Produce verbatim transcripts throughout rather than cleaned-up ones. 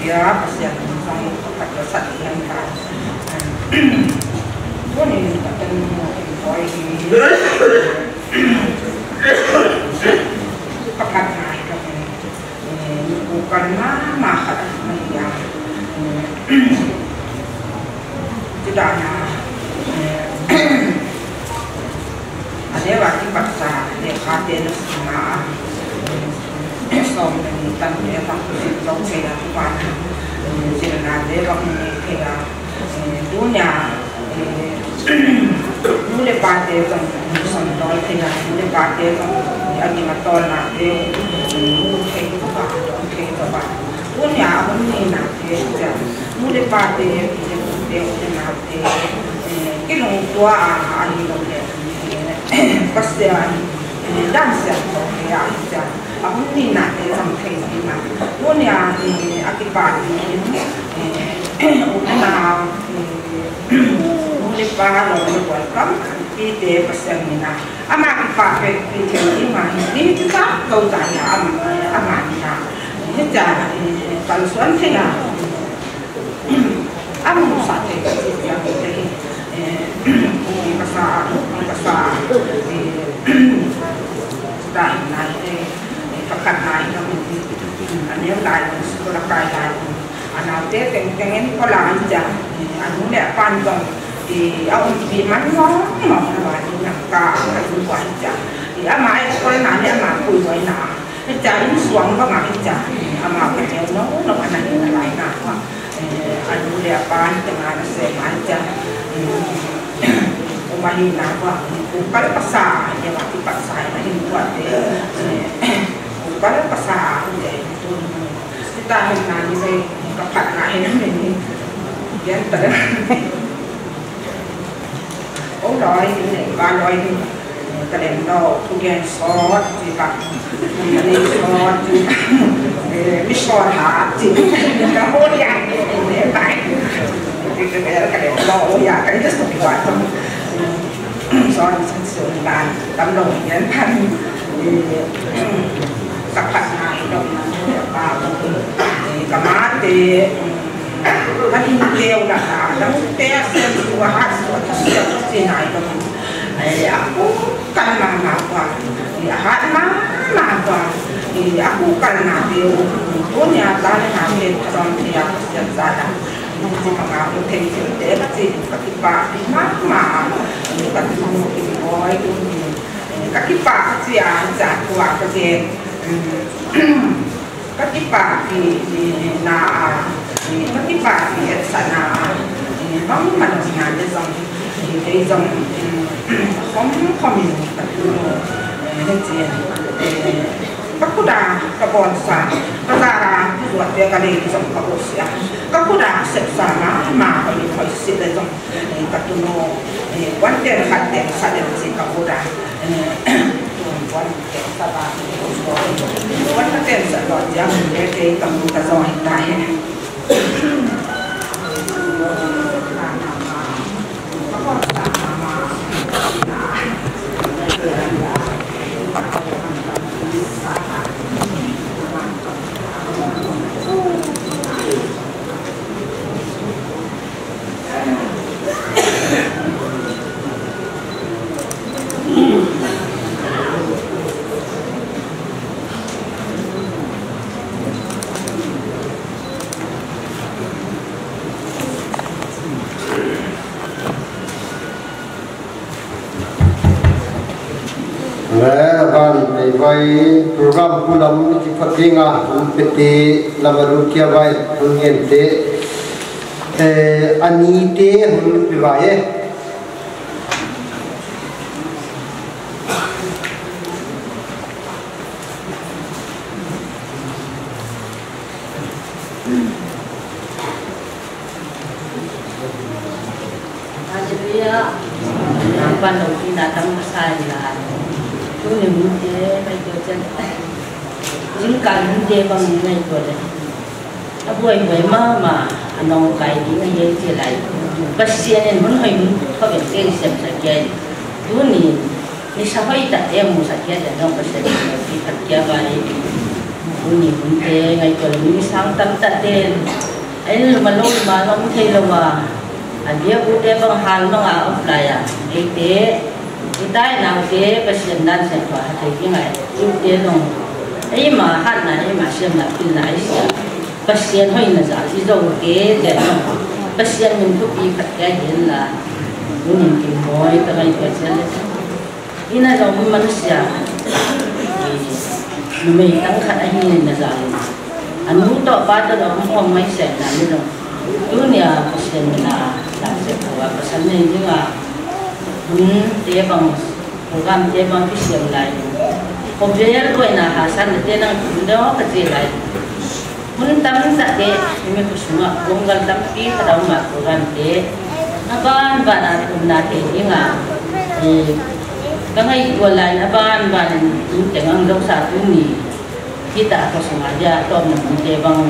Pasian in zong pakhat ka sat lian ka. Tuni ka tan mu in koi hi. Pakhat nai ka min. Ni ku kan ma ma khat a mai ya. Ci dana. A leh va kipatsa leh khate na sima a. Sawm le ni tan te a tak zo thei a van. Zilna le bang ni thei a. Tunia nu le pate zong sawm tawl thei a. Nu le pate zong a gima tawlna te thei zo a, thei zo a. Tunia a hun ni na te cia. Nu le pate, pi le pu te, u le nau te, kilungtua a, a hi lo le Pasian dan siam tawh kei a hi ciang a hun ni na te zong thei ding a. Tunia a kipa ding in u le nau, nu le pa, lo le gual, kampite Pasian min a ama kipa pek pi thei ding a hi. Ni tu sa ko ta ya ama, ama min a hi ciang kalsuan thei a. A musa thei ka ci ciang te hi. Ka sa, ka sa, dai nai te, pakhat nai ka mun hi. A neu lai mun, sukul a kai lai mun. A nau te teng teng en ko la an ciang. A nu le a pan zong a um pi man ngong ngong na wa ni na ka ka in wa ciang. Ama e ko na ne ama pui wa na. Hi ciang inn suang bang ah hi ciang amau ka neu no no a na hi na lai na hua. A nu le a pa hi ciang a na sem a hi ciang um a hi na hua. Kukal pasa a hi a kipasa a hi na hi hua te. Kukal pasa a hi ciang hi tu hi ta hi na ni ve ka phat na hi na hi ni. Yan ta le. Ong loi hi ne ba loi hi. Ka lem lo, thugen sawt ci bang, mi sawt ci bang, mi sawt hat ci bang. Ka ho lian hi ne bai. Ka lem lo ya ka ita suk wa tam. Sawt ci suk ban tam lo yan pan. Ka phat na hi lo na ba. Ka mate. Ka ding teu la ka dang te a sem tu a hat tu a ta sia tu ci nai ka mun. Ai a ku kal ma ma kua. I a hat ma ma kua. I a ku kal ma teu. Tunia ta le na te ta dong te a ka sia za da. Ci ma nga ku thei thei te ka ci ka kipa pi ma ma. Ka tu mu ki boi tu ni. Ka kipa ka ci a za kua ka ke. Ka kipahpih na a, ka kipahpih etsakna a, bangmah om na le zong, kei zong khom khom in ka tu, hei ci, ka khut a ka bawnsa, ka zara ka zuate ka lei zong ka bawsia, ka khut a sepsa mahmah ka i hoih sih le zong, ka tu no, puan ten khat ten sa den ci ka khut a, puan Le van ei vai program pulam ci pha ding a, hun pete lama lu kia vai hun ngen te, ani te hun pe vai e. Hallelujah. Nang pan lo ki na tam ka sa ni la. Tu ni mu te mai to chen. Jing ka mu te bang ni nai to le. A buai buai mahmah a nong kai ding a hiai ci lai. Pasian in hun hoih hun thawk in teng siamsak kia in. Tuni nisa hoih takte a musak kia in a nong Pasian in a pi tak kia vai. Tuni hunte ngaihtuah le mi sang tamtakte a inn lum a lo lum a om thei lo a, a biakbukte bang hal mang a om lai a, eite i tai naute Pasian dan siangtho a thei ding a, eite zong eima hatna, eima siamna, pilna i sia, Pasian hoihna zah i zo te te zong Pasian min thupi khat kia hi inla, tunin kim mawi ka ngaihtuah cian le. Inn a zong mi mansia, numei tang khat ahi na zah in, a nu tawh pa tawh zong om ngai sehna ni zong, tunia Pasian min a lam seh ko a pasal nei ding a, hun te bang, program te bang kisiam lai, ko bel ko ina ha san te nang kun dawh ka ci lai. Hun tamtakte, himi khua sungah konggal tampi khat a om a, programte a banban a thumna thei ding a, eh, ka ngaihtuah lai-in a banban in teng ang lo sa tuni hita khua sungah dia tawpna munte bang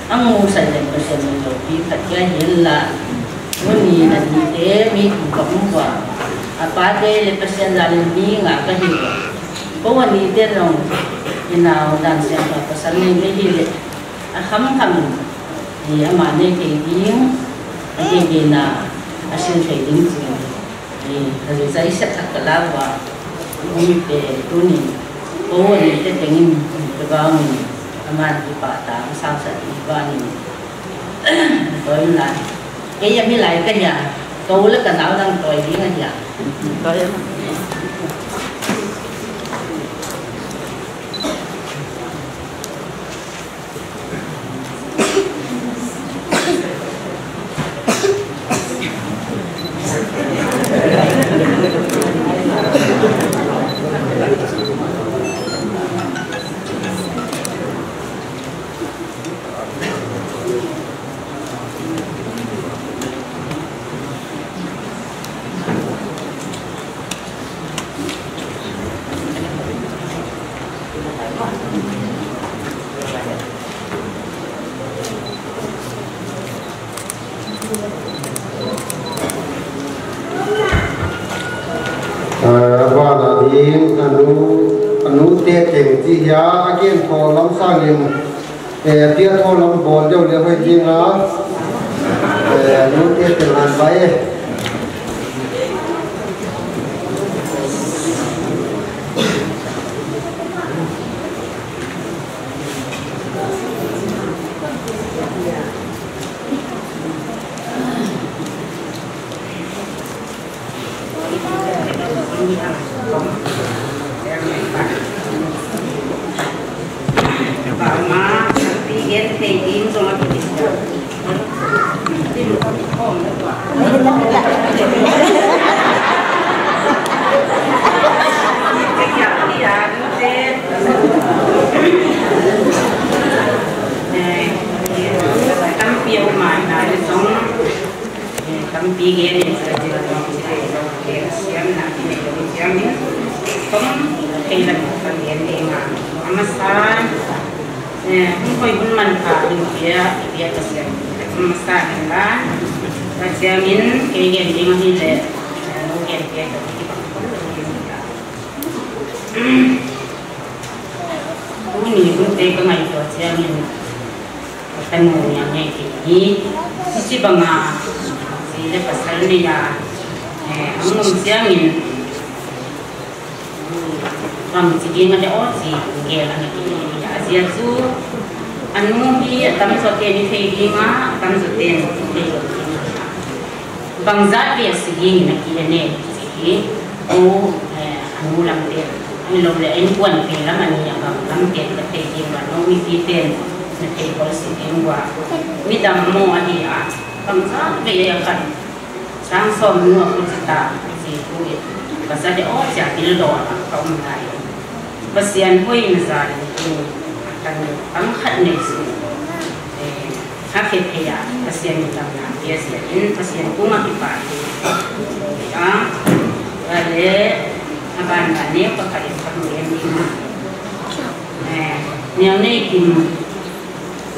ang mu sai leng Pasian min lopi khat kia hi inla, tuni na nite mi kum ka um ua, a pate le Pasian zalin mi nga ka hi ua, ko a nite zong i nau dan siangtho pasal ni mi hi le a khamkham in, i, amah nei kei ding, a geigeina a sin thei ding cing, i, a zuzai siat thak ka lau a, umi pe tunin ko a neite tengin, i, ka bangin, aman i pahta a sangsa i banin, toy lai. Kei a mi lai ka hia, ko le ka nau dang toy ding a hia. Toy a. Eh, a ban a ding, a nu, a nute teng ci hia, a gen thaw lam sangin, eh, a piak thaw lam bawl deuh le hoih ding a, eh, a nute teng han bai. Tampi a om a, na le song, eh, tampi gen in sa, siam na, siam in, song, kei la, ka gen ding a, a masa, eh, hun koi hun man kha, hun pia, pia ka siam, a masa in la, ka siam in, kei gen ding a hi le, eh, no gen pia ka, ki bang ko, ki bang ko. Tuni hunte ka ngaihtuah ciangin, ka nu nia ngei kei hi. Hici banga zi le pasal nei a, eh, hong om ciangin, bang ci ding a le aw ci gel a ngei kei hi. A zia cu a nu hi a tamzaw ten i thei ding a, a tamzaw ten i thei lo ding a. Bangzah ve a si dingin a ki-en e, ci hi. Ko, eh, a nu lam pen, a hi lo le, a innkuan pen lam a ni a bang lam pen ka thei ding ua, no mipi pen na thei khol si ding ua. Midam maw a hi a, bangzah ve a khat, sang sawm nu a kut ci ta, ci tu i, ka sa de aw cia pil dawn a ka um lai. Pasian hoihna zalin tuni a ka nu tang khat nei sung, eh, a khe thei a, Pasian min lamna pia zia in Pasian kungah kipa hi. A, a le, a ban ban neu pakhat in ka nu en ding a. Eh, neu nei kim,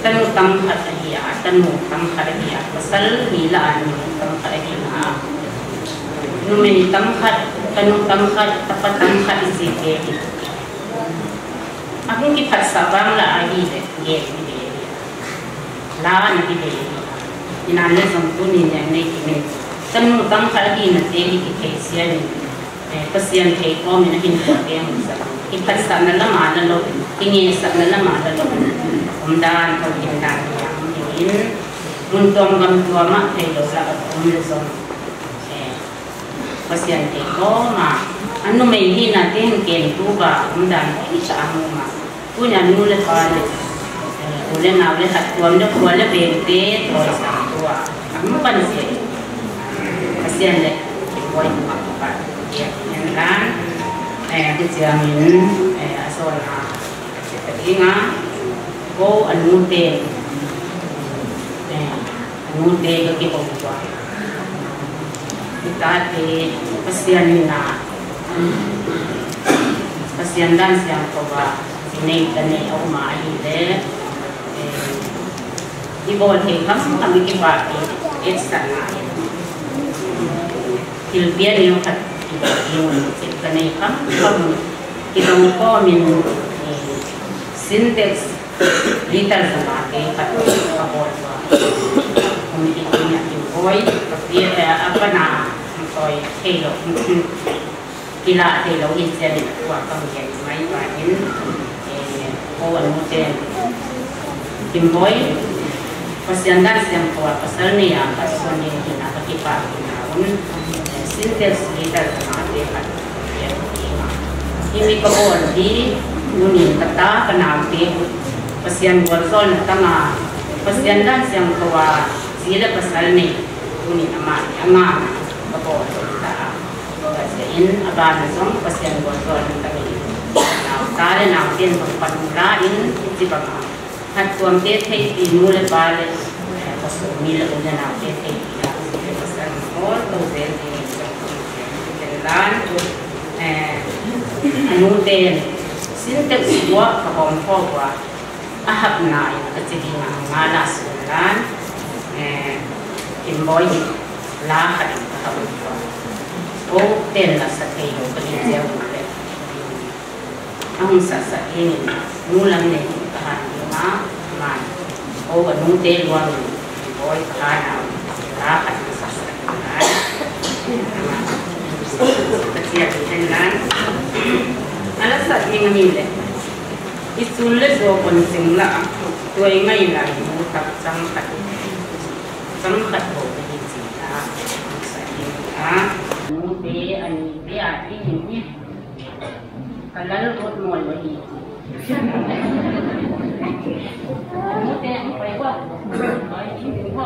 tanu tang khat ahi a, tanu tang khat ahi a, pasal hi la a, nu tang khat ahi a. Numei tang khat, tanu tang khat, tapa tang khat i ci te hi. A hong kiphatsah bang la ahi leh gen hi ve hi. La na hi ve hi. Inan le zong tuni niang nei kimin, ka nu tangkhal hi na te hi kithei sian in, eh, Pasian thei kawmin a hin kuate hong sa. Kiphatsahna lama la lo, kingesakna lama la lo, omdan tho hindan hi a om hi in, mun tuam gam tuamah thei lo la a om le zong, eh, Pasian thei kawma a numei hina te hong ken tu ba omdan hoih sa a mu ma. Tuni a nu le pa le, eh, u le nau le hattuam le khua le vengte tawisang tua a hong pansia hi. Pasian le Khuai Tuak Tuak Piang Hen Lan, eh, hi ciangin, eh, a sawlna a si ta ding a, ko a nute, eh, a nute ka kihong tua. I tate Pasian in a, Pasian dan siangtho a, i nei ta nei a um a ahih leh, eh, i bawl thei khamkham i kipah i etsakna in, thil pian neu khat i bawl ding un, thil ka nei khamkham un, i dong kawmin, eh, Sintex liter zanga te khat ka bawl tua. Kum i kum a kim bawi, ka pia, eh, a pana, tawi thei lo. Kila thei lo hi ciangin a tua ka ngiat mai tua in, eh, ko a nute Kim Bawi, Pasian dan siangtho a pasal nei a ka suan ding hi na ka kipah hi na un, eh, Sintex liter zanga te khat. Himi ka bawl hi, tunin ka ta ka naute uh Pasian gualzawlna tanga, Pasian dan siangtho a zi le pasal nei, tunin amah hi a ngah ka bawl hi ta a. Tua ciangin a banah zong Pasian gualzawlna tangin, nau ta le naute in zong pan uh la in, hih ci bangin hattuamte theihpih, nu le pa le, eh, ka sawmi le u le naute theihpih a, Pasian mawlto zel dingin zong ken lan, eh, a nute in Sintex guah ka hawm khawm uh a, a hapna in ka ci ding a, nga la sun lan, eh, Kim Bawi hi la khat in ka hap uh a, ko ten la sa thei lo ka hi ciang uh le, a hong satsat dingin nu lam nei ka han ding a, man ko ka nute luangin Kim Bawi ka han a, la khat in satsat ding a, ka ciah ding hen lan. A la sat ding a hi leh, i cul le zuau on sing la a, tuai ngai lai mu tak cang khat, cang khat ko ka hi ci ta, sa hi a. Nute a nite a ding in hi. Ka lal rot mawi lo hi. Nute ang pai wa. Pai ding ding wa.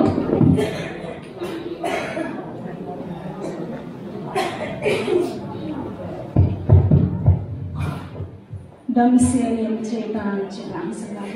Dam siangin cih tan cih lang sa lam.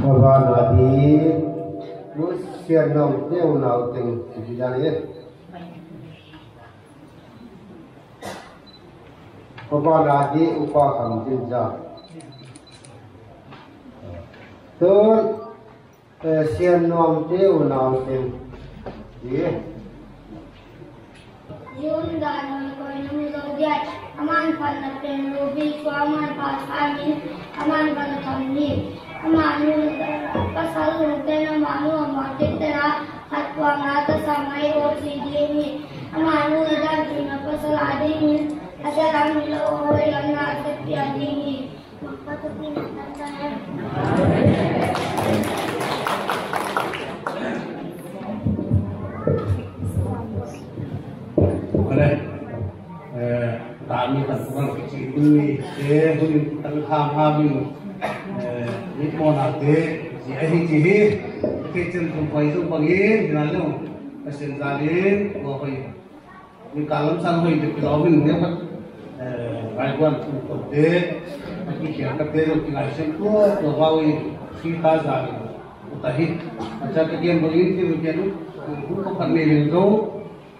Ka van a di, Sian Nuam te unau teng, ci dan e. Ka van a di, Upa Kham Cin Za. Tun, Eh, Sian Nuam te unau teng. Di. Yun dan koi nung lo dia. Aman pan na pen rubi ko aman pa samin. Aman pan na tam ni. Aman yun pasal lung ten aman yun aman ten ten a. Hat kuang a ta samai o si di ni. Aman yun dan yun pasal a di ni. Asa lang ni lo o ri an na sa pia di ni. Kare, eh, tami tak kurang kecil tu ni, eh, huni tak ham ham ni, eh, ni pun ada, si ahi cihi, kecil tu pai tu panggil, kenal tu, kesian tadi, gua pai. Ni kalam sang hoi te pilawin ne mat, eh, raiguan tu tote, aki kian kate lo ki lai sen tu, tu hoi si ta za ni, tu ta hi. Acha ka kian bangin ti kian tu, tu ko kan ne len zo.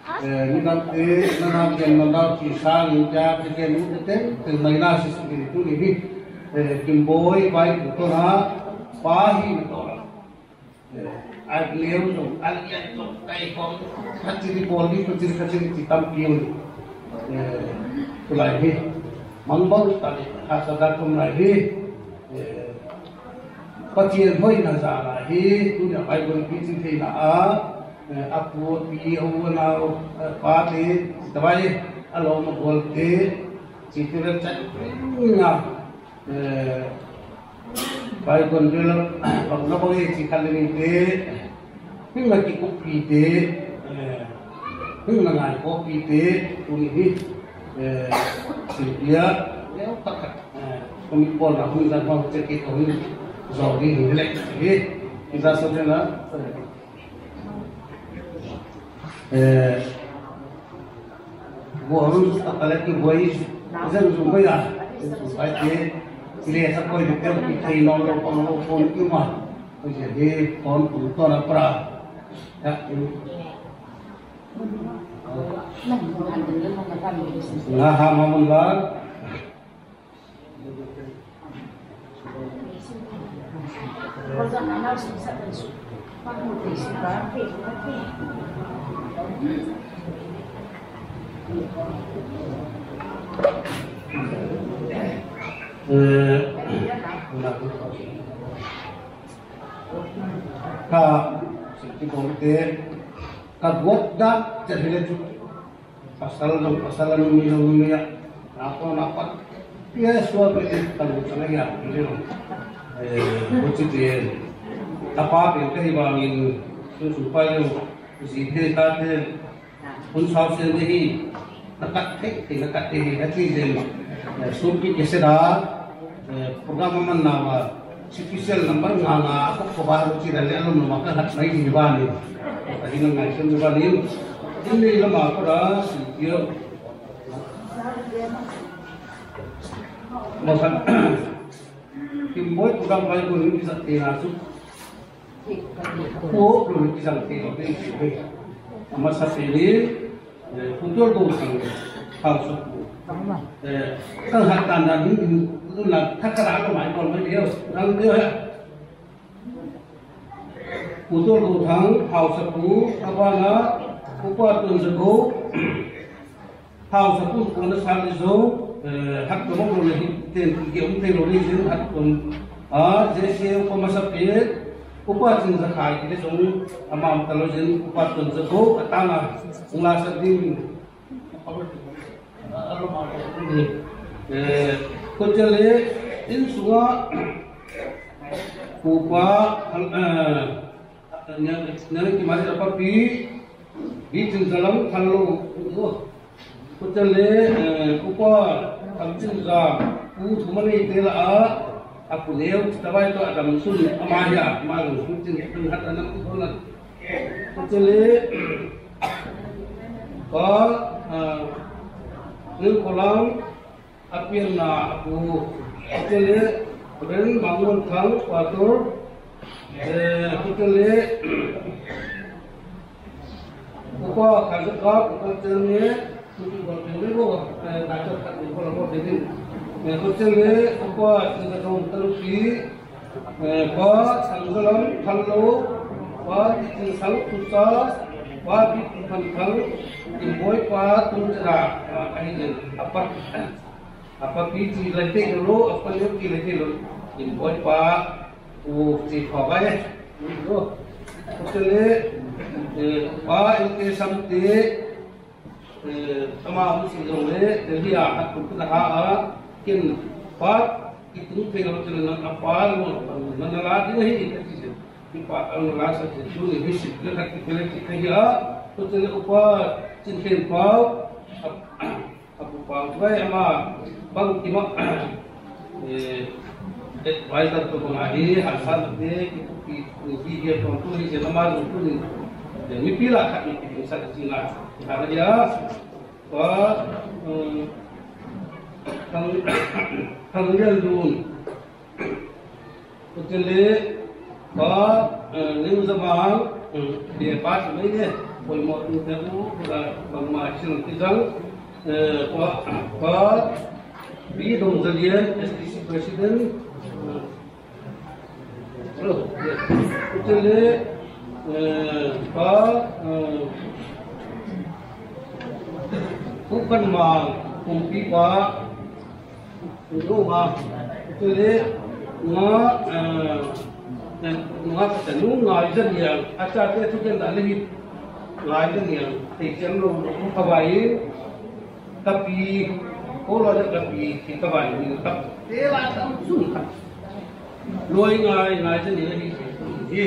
Eh, ni kan te, na na kian na na ki sa ni ja ka kian tu te, te mai na si si tu ni hi. Eh, Kimboi bai tu to na, pa hi na to na. Eh, a liau zong, a lian zong, kai khawng, khat ci di bawl di, khat ci di, khat ci di ci tampi un. Eh, tulai hi. Mangbang tali hasa datum lai hi. Eh, Pathian hoihna zah lai hi. Tuni a Bible picing theihna ah, eh, a pu a pi a u a nau, eh, pate, tavai a lawm a gualte, cihte bek cai ringna, eh, Bible bel bang na bang e ci khat le ningte, hing na kikuppite, eh, hing na ngaikhawmpite, tuni hi, eh, silpia leu taktak, eh, kong mi pawlna hun zan hong cekit kong zawh ding hi leh hi. Hi za so tena, eh, Buang a ka lek i buai zeng zung bai a, zeng zung bai te, i le sa koi te te i thei nawn lo pang lo phone i ma. Koi zia hi phone tung tawn a pra. Ya, i nga ha ma mun la. Ka, ka guat dah, jadi le tu. Pasal dong, pasal anu mi dong mi ya. Napa, napa? Ya, suap itu tanggung sana ya, ini dong. Eh, buci dia. Apa yang kau hibangi, tu supaya dong, si dia kata, pun suap sendiri. Nakat, eh, nakat, eh, hati dia. Eh, supi ya sudah. Eh, program a manna uh a special number nga nga a kop kop a ruci dan le a lomlom a ka hat mai ding hi banin. Ka ding a ngaihsun hi banin. Din nei lama ka ra si kio. Masa Kimboy program bai ko ni bisa tina su. Ko ko ni bisa tina su. Masa pili. Eh, Pu Tual Go Thang, Hausa Pu. Eh, kang hat tan dan ding, ding, ding la, thak ka la lo mai, bol mai deu, dang deu ya. Pu Tual Go Thang, Hausa Pu, a bana, Upa Tun Za Go, Hausa Pu, Pu Na Sa Li Zo, eh, hat ka mok lo le hi, ten, ki om ten lo le hi, hat ka mok, ah, J C A ko masa pe, Upa Cin Za Khai kite zong a mam ta lo zin, Upa Tun Za Go a tana ung la sa ding. Eh, ko cia le inn sunga pupa, eh, nya, nya ki mari a papi, Bi Cin Za Lam Thang Lo, Kute le, eh, Upa Tham Cin Za, Pu Thu Ma Nei te la a, a pu neu, tavai tawh a dam sun, ama hi a, ama dam sun cin, cin hat a nam sun a. Kute le, pa, ah, Nil Ko Lam, a pianna a pu. Kute le, Ren Mang Mun Thang, Pastor, eh, kute le, Upa Kha Za Kap, Upa Cel Nge, Upa Cel Nge ko, eh, Kha Za Kap ko la ko de din. Eh, Upa Cel Nge, Upa Cel Nge ko Talupi, eh, Pa Sang Za Lam Thang Lo, Pa Ti Cin Sang Tusa, Pa Bi Pu Phan Thang, Kin Boy Pa Tung Za Ra, ah, ahi din. Apa, apa pi ci lai te lo, apa le pi lai te lo. Kin Boy Pa, U ci khawk ai. Kute le, eh, Pa L K Samte, eh, ama hong ci zong le, Delhi a khat kum khat a ha a, ken Pa i tung thei lo cin a, a pa lo, na na la ding hi, ka ci zong. Ki pa ang la sa ci zong, hi sik le khat ki pele ki ka hi a, kute le Upa Cin Khen Pau, a, A pu Pau Vai ama bang ki mah, eh, advisor tu bang ahi, hasan te ki, ki, ki, ki dia tuan tu hi, nama tu tu ni. Eh, mipi la khat ni ki sa ci na. Khat dia, pa, eh, Thang, Thang Lian Lun. Kute le, Pa, eh, Lim Za Mang, eh, le pa ci mai le, poimawh tu te u, eh, bangmah ci zong, eh, Pa, Pa Bi Dong Za Lian, S D C President, eh, kute le, eh, Pa, eh, Pu Khan Mang, kumpipa, Nunga, tu le, nunga, eh, nunga ka nunga i zan yang, a cha te tu ken da le hi, ngai zan yang, te chen lo, ka vai, ka pi, ko lo ka pi, ki ka vai, ka te la tam sun ka. Loi ngai, ngai zan yang hi, hi.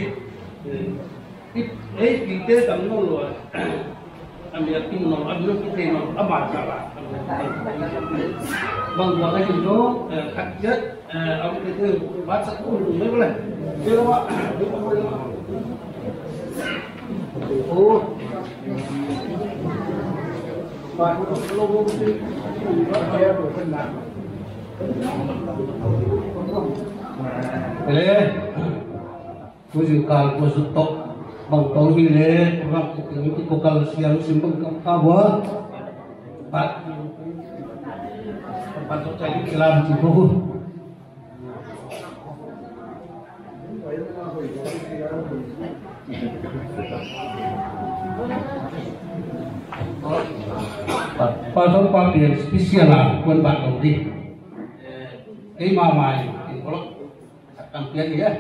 Eh, Ei, ei, pite tam nawn lo a. A mi a kim nawn, a mi a kim thei nawn, a man sa la. Bang bang a hin lo, eh, khat kiat, eh, a mi te te, ba sa ko lo me bole. Te lo a, lo ko lo. Oh. Ba ko lo ko. Eh. Tuzing kal kua zut tawh bang tawh hi le, bang tawh hi le, kua kal siang sim bang kam kha bua. Pat, pat tawh cai lam ci ko. Pat, pat tawh pat pian special a, kuan bat lo di. Kei ma mai, in ko lo. Kam pian hi a.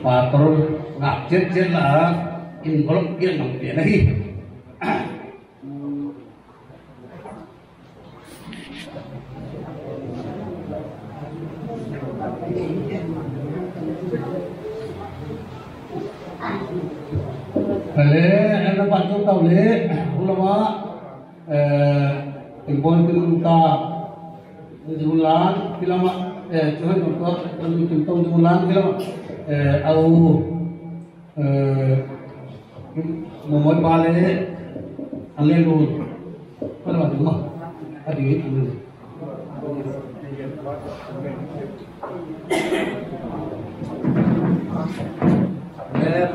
Pastor ngak ciatciat la, in bolong pian nong pian ahi. Kale, ena pastor tau le, ulama, eh, in bolong pian nong ta. Ding hun lan, kilam ah, eh, cuhai nong tua, ding hun tong ding hun lan, kilam ah, eh, au, eh, momoi pa le, an le lun. Kilam ah ding ma, a ding hi ding. Eh,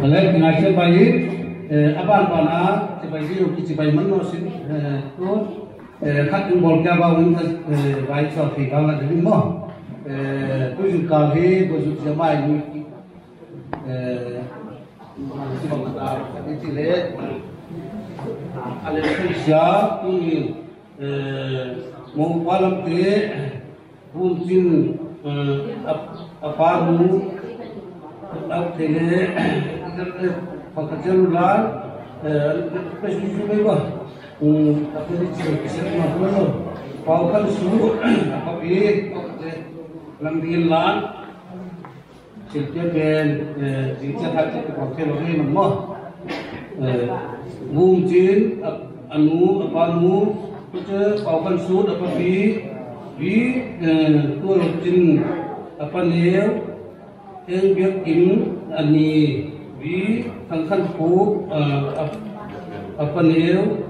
Alright, ngai siapa hi, eh, aban bana, siapa hi, oki siapa hi man no sin, eh, tu, eh, khat tung bol kya ba un, eh, bai so fi ba la ding mo. Eh, tu ju kal hi, bo ju siapa hi, eh, siapa mata, khat hi le, ale tu siapa, tu ni, eh, mo pa lam te, Vumcin, eh, a, a pa nu, a thei le, pakhat ciang lan, eh, pe su su mei ba. Hmm, a pe ni ci, ci ma ko lo. Pau kan su, a pa pi, pakhat le, lam din lan. Siltia pen, eh, siltia thak cia kipau thei lo hi man maw. Eh, Vumcin, a, a nu, a pa nu, tua cia Pau Khan Sut, a pa pi, Vi, eh, Tua Lo Cin, a pa neu, Eng Biak Kim, a ni, Vi Thang Khan Puk, eh, a, a pa neu,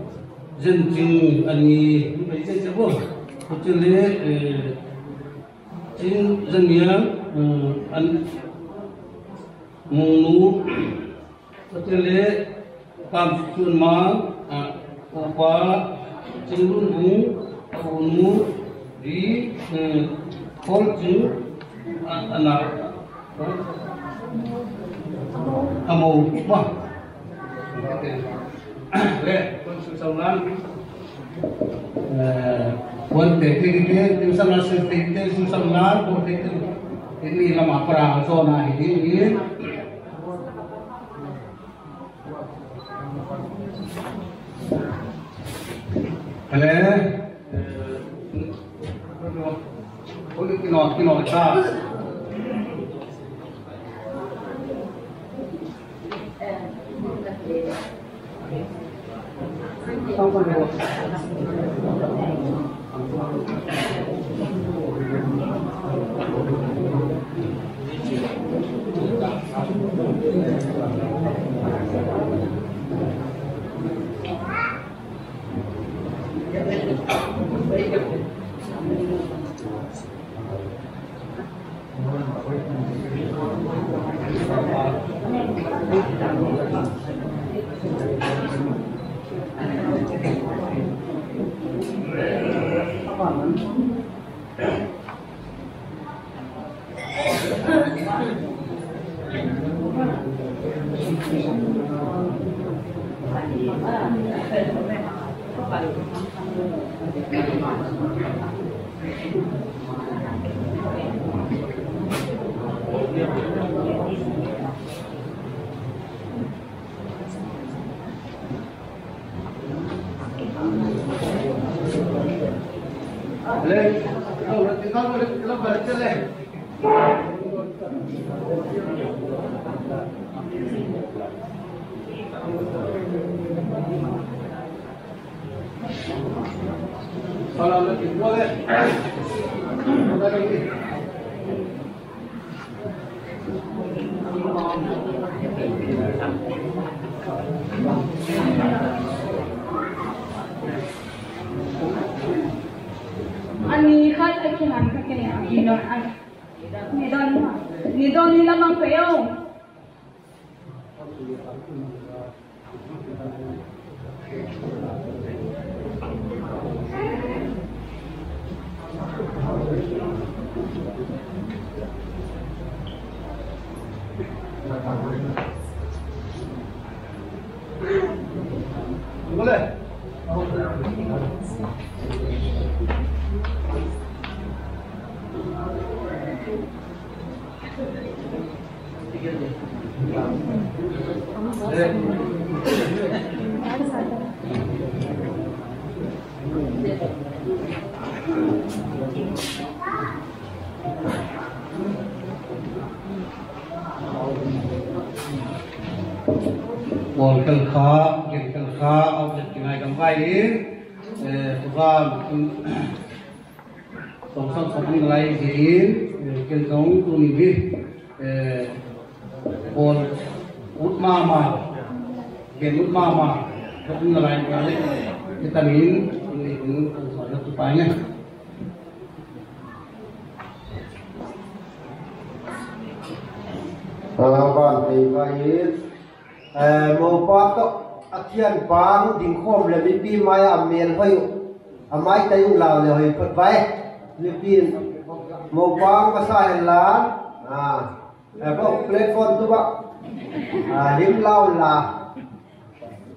Zen Cing, a ni, tua cia cia bo. Tua cia le, eh, Cin Zaniang, um, an Mung Nu, tua cia le Kam Cun Mang, ah, Upa Cin Lun Bung, Unu di, eh, Paul Cing, a, a na, a mo, ma. Le, Paul Cing Sang Lan. Eh, Paul te, te, te, Cing Sang Lan, te, te, Cing Sang Lan, Paul te, te, te, ni lama para, so na, hi, hi. Hello. Ani khat a kihan ka kei a. Ni don, ni don, ni don ni lamang pe o. Bawlkal kha, gelkal kha, a hotkhiat kinai gamkai in, eh, program, um, sawmsang sawmnih lai hi in, eh, ken zong tuni hi, eh, bawl ut mahmah, gen ut mahmah, ka um na lai in ka le, kita min, tuni hun, kan sawm na tu pai ne. Ah, ban tei pai in. Eh, mopa tawh a thianpa ding khawm le mipi mai-ah a mel hoih uh, a maitai uh lau le hoih phot vai. Mipi in mopa hong ka sa hen la. Ah, eh, bawk platform tu bah. Ah, lim lau la.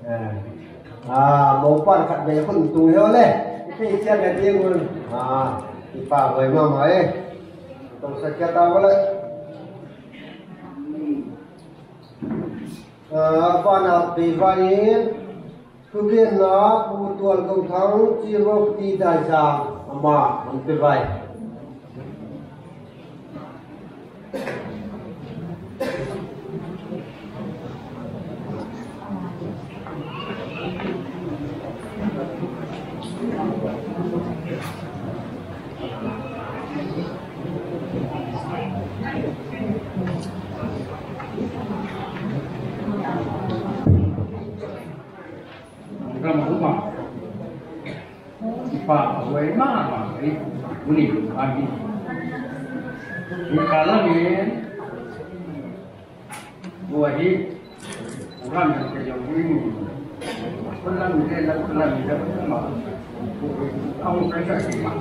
Eh, ah, mopa khat vei khun tung heo le. Kei chian le ding un. Ah, i pa hoih mahmah e. Tong sa kia ta va le. Ah, vanah pei vai in, thugenna Pu Tual Go Thang, Chief of Tea Daizang, amah hong pei vai. Ram rumah. Ipa away mama, eh, uni, agi. Ikala ni. Buahi, orang yang kerja ini, pernah menjadi, pernah menjadi, Hong kai sa si ma.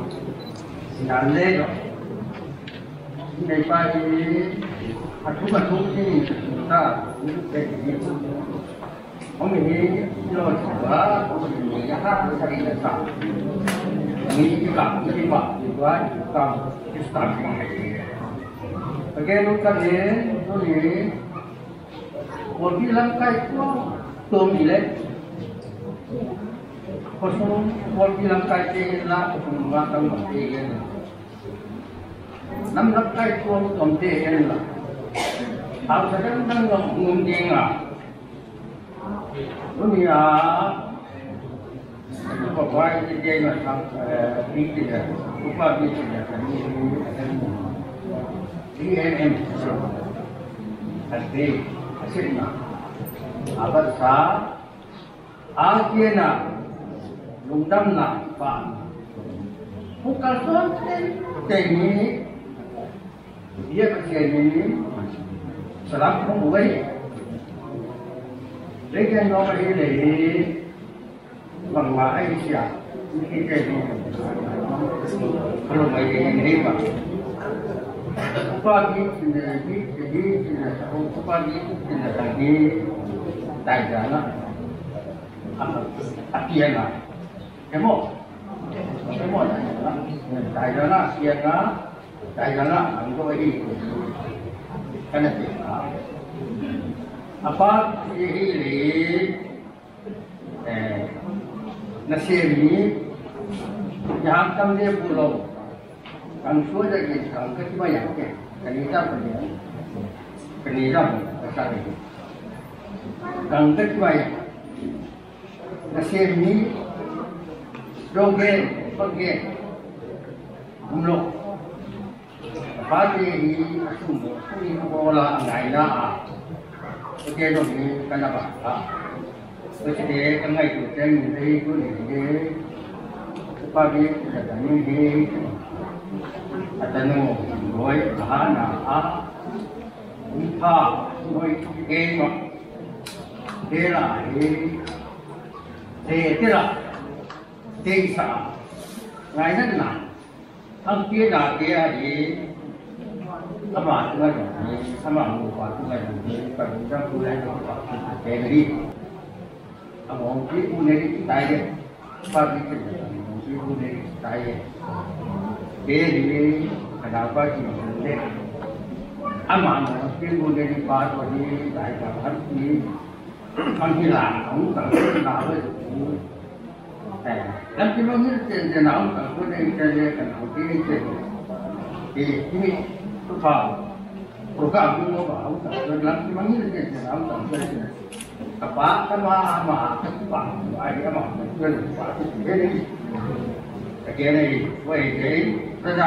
Nan le do. Nei pa i a thu ma thu si ta. Hong ni lo sa. Hong ni ya ha sa ni sa. Ni i ka ni ba ni ba i ka. Again, look at him. Hong ni. Khuapi lamkai tua tuam i leh, khuasung khuapi lamkaite in la, khuasung nungak tangvaite in la, nam lamkai tua tuamte in la, hausa dangdang zong hong um ding a, tuni a, Upa pai ti dia na sang, eh, bi ti dia. Upa bi ti dia kan ni, ni, ni, M M. Ate, asit na. Abat sa, a kia na, lungdam na, pa. Uka son ten, ten ni, Bia Pasian in salam hong ua hi. Leitung nawk ahi leh hi. Bangmah ahi sia. Hih te hi. Ka lung ahi leh hi bang. Upa bik cin leh hi, hi cin leh hi, upa bik cin leh hi. Dai dana. A piana. Emo. Emo dai dana. Dai dana, piana. Dai dana, ang ko hi. Kana ti. A pa hi hi leh. Eh, nasem ni, ya tam dia pulau. Kan suai lagi kan kecil bayar ke. Kan hitam dia. Kan hitam pasal ini. Kan kecil bayar. Nasem ni, doge, page. Umlok. Pate hi a sum, sum hi a bawl a, a ngaina a. Pate dong hi ka na ba a. Pate ka ngai tu ten hi tu ni hi. Pate ka ta ni hi. A ta no, boi, a ha na a. Ni pa, boi, ke ma. Ke la hi. Ke, ke la. Ke sa. Ngaina na. Ang piana te ahi, ama tunga dong hi, ama mupa tunga dong hi, ka dong dang tunga dong hi, ka dong dang tunga hi. Ama hong pi u ne ri tai de, pa pi chen da hong pi u ne ri tai de. Te hi, ka dau pa pi u ne. Ama hong pi u ne ri pa to hi, tai ka han pi. Ang hi la, ang ka la we. Lampi mangil ciancian a om kang suan ei cian le kan hau ti ei cian. Hi, hi mi, tu pau. Program tu mo ba hau kang suan lampi mangil ciancian a om kang suan ei cian. Ka pa, ka ma, ama, ka pa, ai, ama, ka suan, pa, tu ti he ni. Ka ke ni, wei ke, ka da.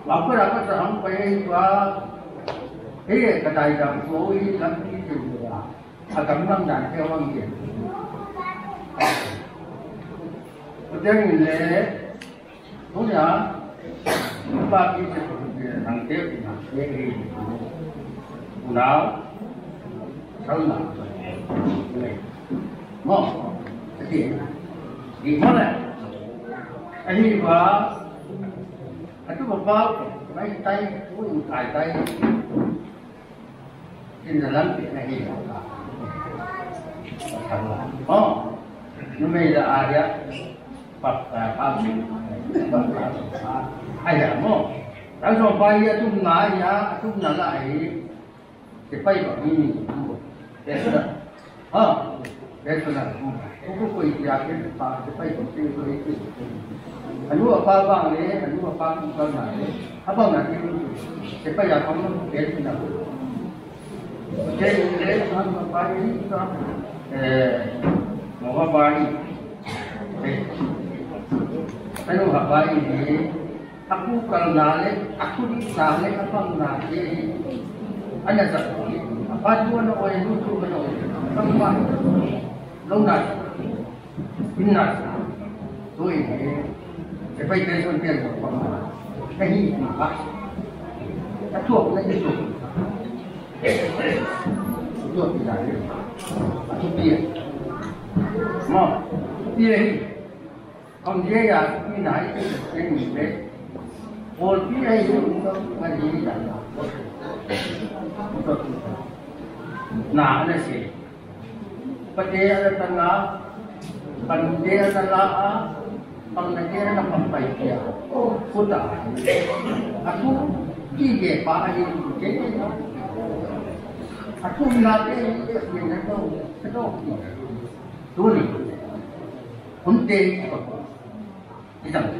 Wa ko da ka sa hang pa ei pa. He, ka dai dam ko ei lampi ciancian. A gamlam dan te hong gen. Tua ciangin le, tuni a, pa pi te ko te nang te pi nang te ri. Unau, sal na. Mo, a ti. Di mo le. A hi ba, a tu ba ba, bai tai, tu tai tai. Kin na lam pi na hi lo ka. Pasal la. Oh, numei la a dia. Pak, pak, pak. Ai ya mo. Tang song pa hi a tum na hi a, a tum na la hi. Te pai ba mi ni. Yes, sir. Ha, personal. Ko ko ko i ya ke pa, te pai ko te ko i ke. A nu a pa bang le, a nu a pa ku ka na le. A bang na ke lu. Te pai ya pa mo personal. Te le a pa ni ka. Eh, mo pa ni. Eh. A nu a pa ni. A kukalna le, a thudikna le, a pangnate hi. A na zat hi. A pa thu a na oi, a nu thu a na oi. Pangmah. Lo na. Inn na. Tu in hi. Te pai te son pian ko pangmah. Ka hi hi pa. A thuak na i thuak. Thuak pi la hi. A thu pian. Ma. Pian hi. Pawlpi a hi, pawlpi a hi, na na si. Pate a na tala, pante a na la a, pangnate a na pangpai kia. Kuta. A tu ki ge pa a hi ke. A tu na te hi ke na to, to. Tuni. Hun te. Idang.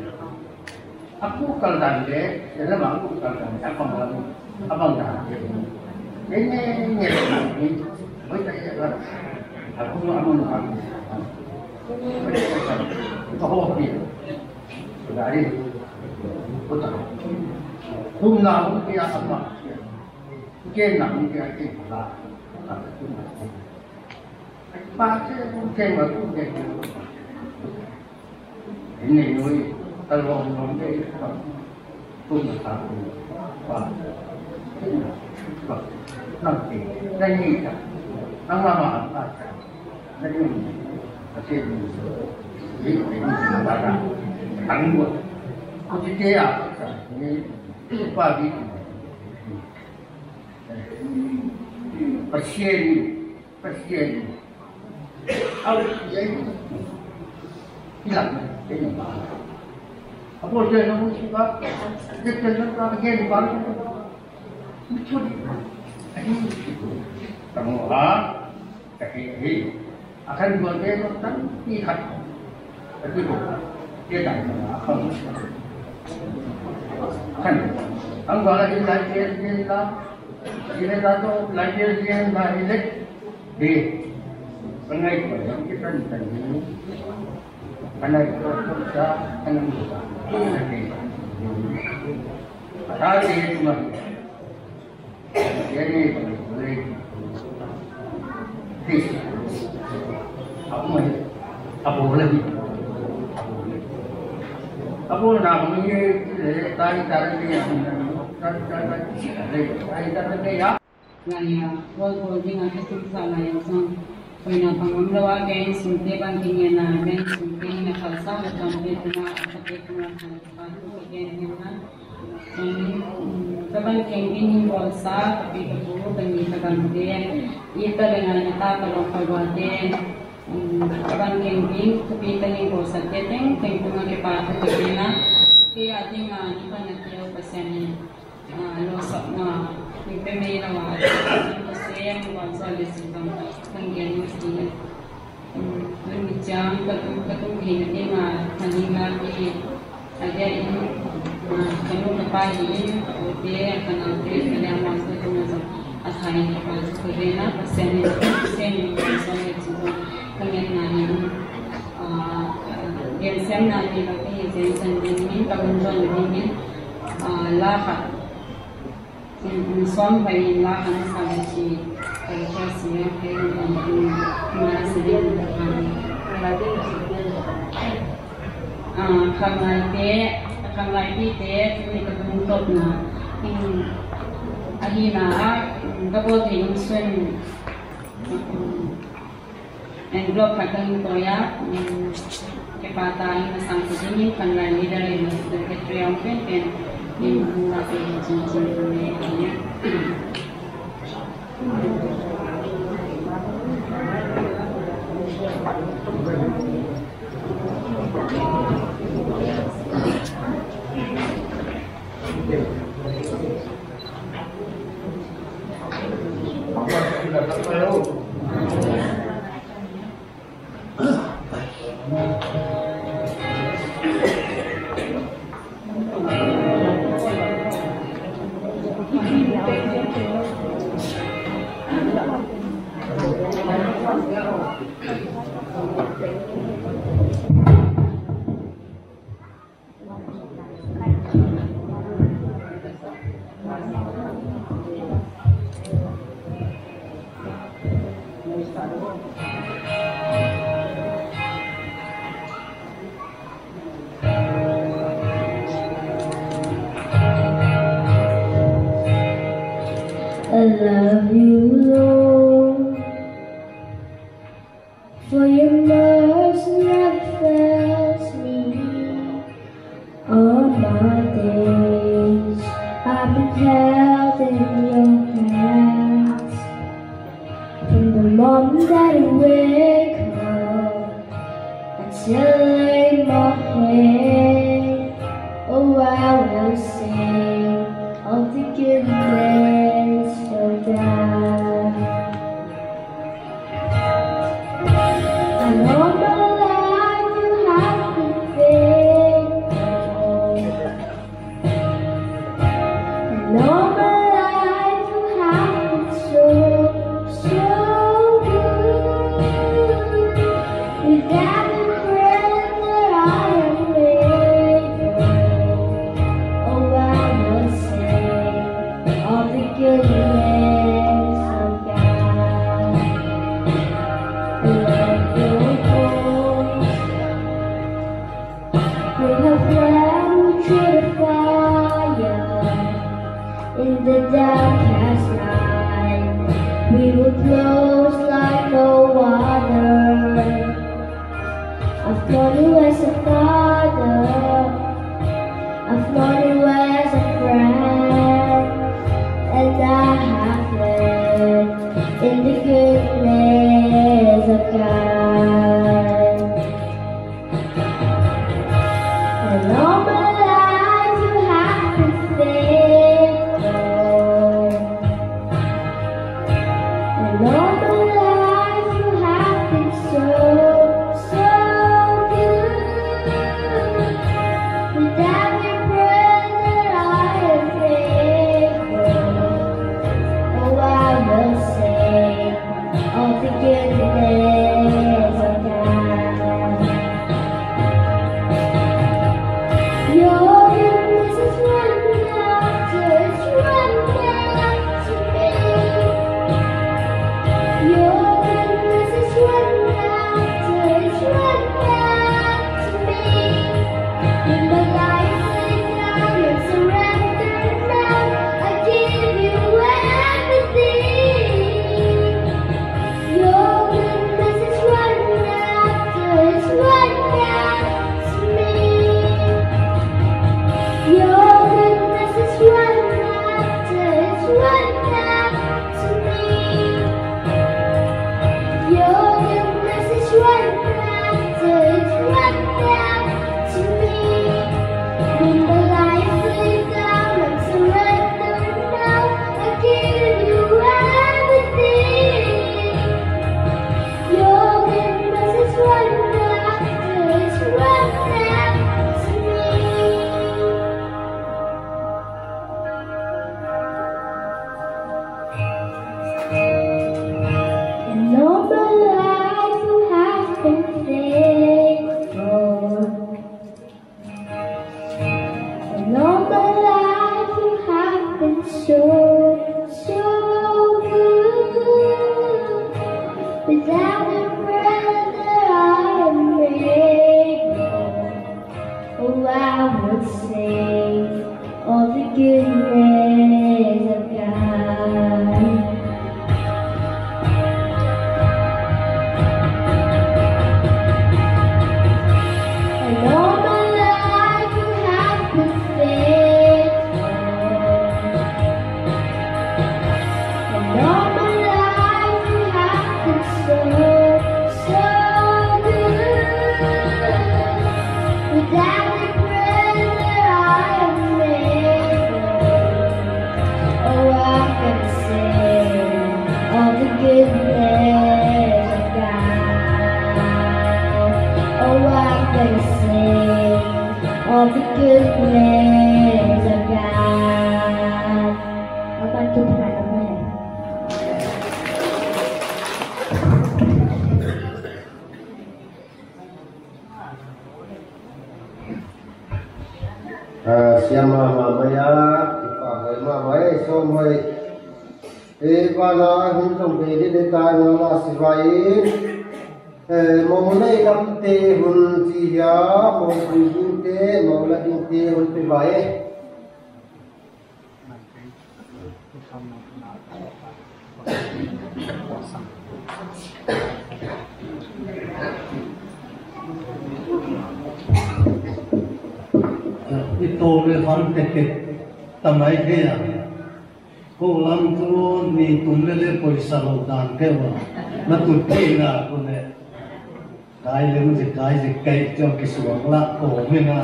A ku kal dan le, le la bang ku kal dan le, a bang dan, a bang dan le. Nge, nge, nge, nge. Oi, ta ya la. A ku no, a ku no, a ku no. Ka ho pi. Dari. Ku ta. Kum na, kum pi a ma. Ken na, kum pi a ken la. Pa ken, kum ken ma, kum ken. Inn nei nuai, ka lawm lawm te, tum na sa, pa, tum na, pa, nang te, nang ni ta, nang ma ma, pa, nang ni, ka te ni, ni, ni, ba, ba, ang buat. Ku ti te a, ni, pa, bi, Pasian, Pasian. Au, ya, ya. Hilang, ya, ya. Apa dia nak musibah? Dia kena tak dia ni baru. Betul. Aduh. Kamu ha? Ka hi hi. A khan zual te zong tampi khat. Ka ti ko. Te dang a khan. Khan. Ang zual a hi lai te te la. Hi lai ta to lai te te la hi le. Hi. Ka ngai ko yang ki tan tan hi. Ka ngai ko sa ka ngai ko. Ka ngai ko. Ka ta te tu ma. Lai a, bawl bawl ding a ka suksa lai a zong, koina bang om lo a, biakinn sungte bang kingen a, biakinn sungte in a khalsa le tawmte tungah, a sate tungah khalsa tu ka gen hen a. Ka van keng ding in bawlsa ka pi ka pu, ka ni ka gamte, i ta le ngai na ta ka lawm ka guate, ka van keng ding ka pi ka ni bawlsa te tengteng tungah kipahthu ka gen a, kei a ding a ni pan a teu Pasian in, ah, lawsapna, ni pe mei lo a, Pasian ka sem, guan sa le sin bang, kan gen ni si. Tuni ciang ka tung, ka tung hi na ding a, ka ning la pi, a dia in, a, ka nu ka pa hi in, ka u te, ka nau te, ka lia ma sa tung a zong, a thai in ka pa zu ka ve na, ka sen in, sen in, ka sen in, ka ngen na hi in, a, gen sem na hi lo ka hi zen san din min, ka mun zon din min, a, la khat. Sawm pai in la kan sa le si, kan sa si a, kei in kan tu ma si ding kan. Ah, khanglai te, khanglai pi te, tuni ka tung top na. Ahi na a, ka bo te in sun. Envelope khat kan tawi a, um, kipata in a sang tu ding in, kan lai leader in a secretary a om penpen in, um, na pe in chin chin tu ne, ne. My days have been held in your hands. From the moment that I wake up until I lay my head, oh, I will sing of the goodness of God. And all my life you have been faithful. And all my life you have been so, so good. With every breath that I am able, oh, I will sing of the goodness of God. Let your voice bring a flame through the fire. In the darkest night, we were close like no other. I've known you as a father, I've known you as a friend, and I have lived in the goodness of God. And all my life you have been faithful. And all my life you have been so, so good. With every breath that I am able, oh, I will sing of the goodness of God. Your goodness is running after, it's running after me. Your goodness is running after, it's running after me. With my life laid down, I surrender now. I give you everything. Your goodness is running after, it's running after me. Your goodness is running after, it's running after me. Your goodness is running after, it's running after me. With my life laid down, I'm surrendering now. I give you everything. Your goodness is running after, it's running after me. And all my life you have been faithful. And all my life you have been so, so good. With every breath that I am able, oh, I will sing of the goodness of God. And all my life you have been faithful. And all my life you have been so, so good. With every breath that I am able, oh, I can sing of the goodness of God. Oh, I can sing of the goodness of God. Các bạn chúc mừng năm mới. Ah, siam mahmah mai a, kipak hoih mahmah e, sawm hoih. E, vana hun zong ve dih dih ta, na na si vai. Eh, mo nei lamte hun ci hia, mo pui dingte, mo la dingte hun pi vai. I to le van te kep tamai thei a. Ko lam tu ni tum le le poisa lo dan keu a. Na tut thei na ko le. Kai le mu zi kai zi kai tiang kisuang la ko me na.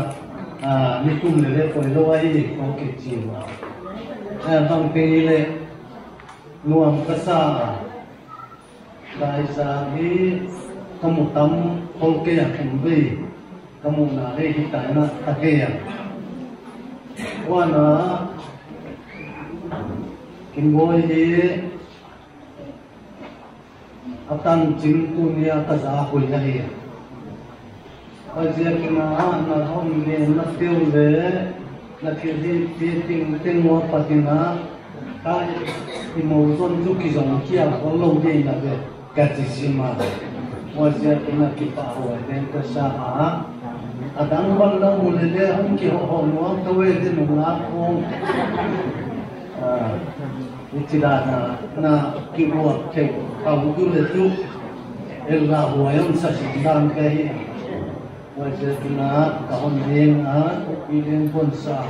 A, ni tum le le poi lo ai ko ke ci ma. A, bang te le nuam ka sa. Laizang hi ka mu tam khol kei a, kum vei ka muhna hei hi taina ta kei a. Huana Kimbawi hi a tancin tunia ka za hui ahi a. Huaiziakin ah na hon gen na tiu le na thilhih pi ting ting ua patin ah ka i mo zon cu kizong kia ko lo dei na ve ka ci sim a. Huaiziakin ah kipahhuai den ka sa a. A dang bang na mu le le hong kihohhoh nuam ka ve den nung a kong. Hih ci dan a na kibuak theih a uh tu le tu el la huai om sa sin dan ka hi. Huai sia tuna ka hon ding a, pi ding pon sa.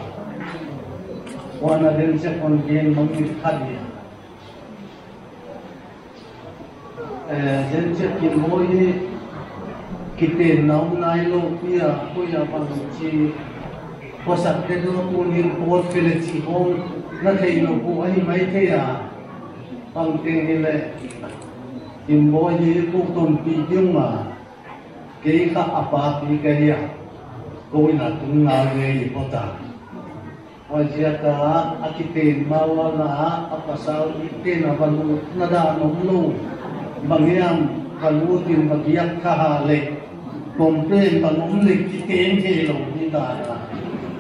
Huan a den sek hon ding mang mit khat hi. Eh, den ciat Kimbawi hi kitenna om nai lo pi a, koi a bang ci khuasak te dawh tunin pawt pe le ci khawng na theih loh uh ahi mai thei a. Bang teng hi leh Kimbawi hi ko tonpih ding a, kei kha a papi ka hi a, ko in a tung ngal ve hi pawt a. Huaiziak a a kiten ma uh a la a pasal i ten a va lut na dan om lo. Bang hiam va lut in va biak kha ha leh complain bang om leh kiten thei lo hi dan a.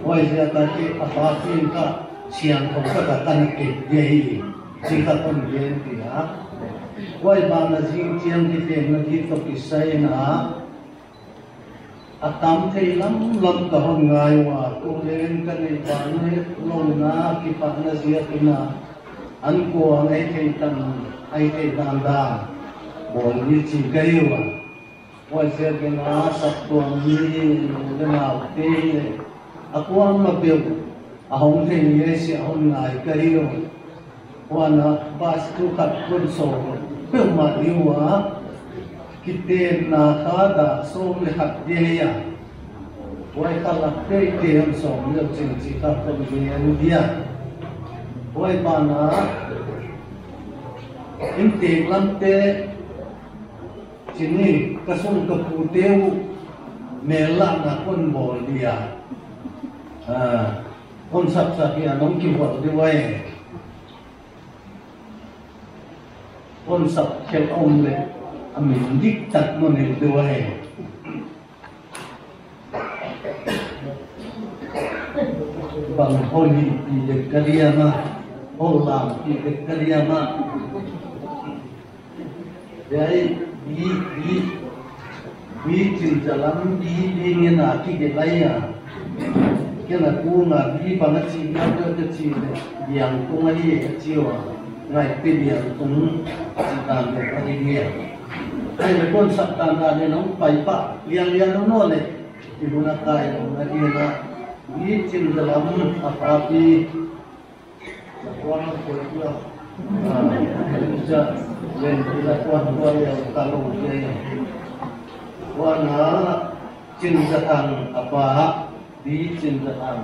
Huaiziak a kei a papi in kha siangtho khat a ka na kep dia hi. Ci khat hon gen pi a. Huai ban a zing ciang kitenna ding tawh kisai in a a tam thei lamlam ka hon ngai uh a, tu leng ka neih banah lohna kipahna ziakin a an kuang ei thei tan, ei thei dandan bawl ni ci ka hi uh a. Huaiziakin a saptuam mi nu le naute le a kuamah peuh a hong thei ni ei si a hon ngai ka hi uh. Huan a bas tu khat kun sawm peuhmah ding uh a, kitenna kha dah sawm le khat ding hi a. Huai kha lak teitei hon sawm leu cin ci kha kon gen ding a. Huai banah inntek lamte cin hi ka sung ka pute uh mel lahna kon bawl ding a. Kon sapsak hi a nong kihuat ding uh a. Kon sap khelh om le a min diktak non hilh deuh a he. Bang hol hih pi dek ka diam a, hol lam pi dek ka diam a. Dei, bi, bi, bi cin zalam bi, bi ngen a kige lai a. Ken a kung a bi bang a ci ngiat deuh ka ci le biang tung a hi a ci uh a. Ngaihte biang tung a ci dan deuh a hi ngiat. Ai le kon sap dan dan le nong pai pah lianlian lo naw le i hun a kai lo na hi na. Bi cin zalam a papi. Huan a Cin Za Thang a pa, Bi Cin Za Thang,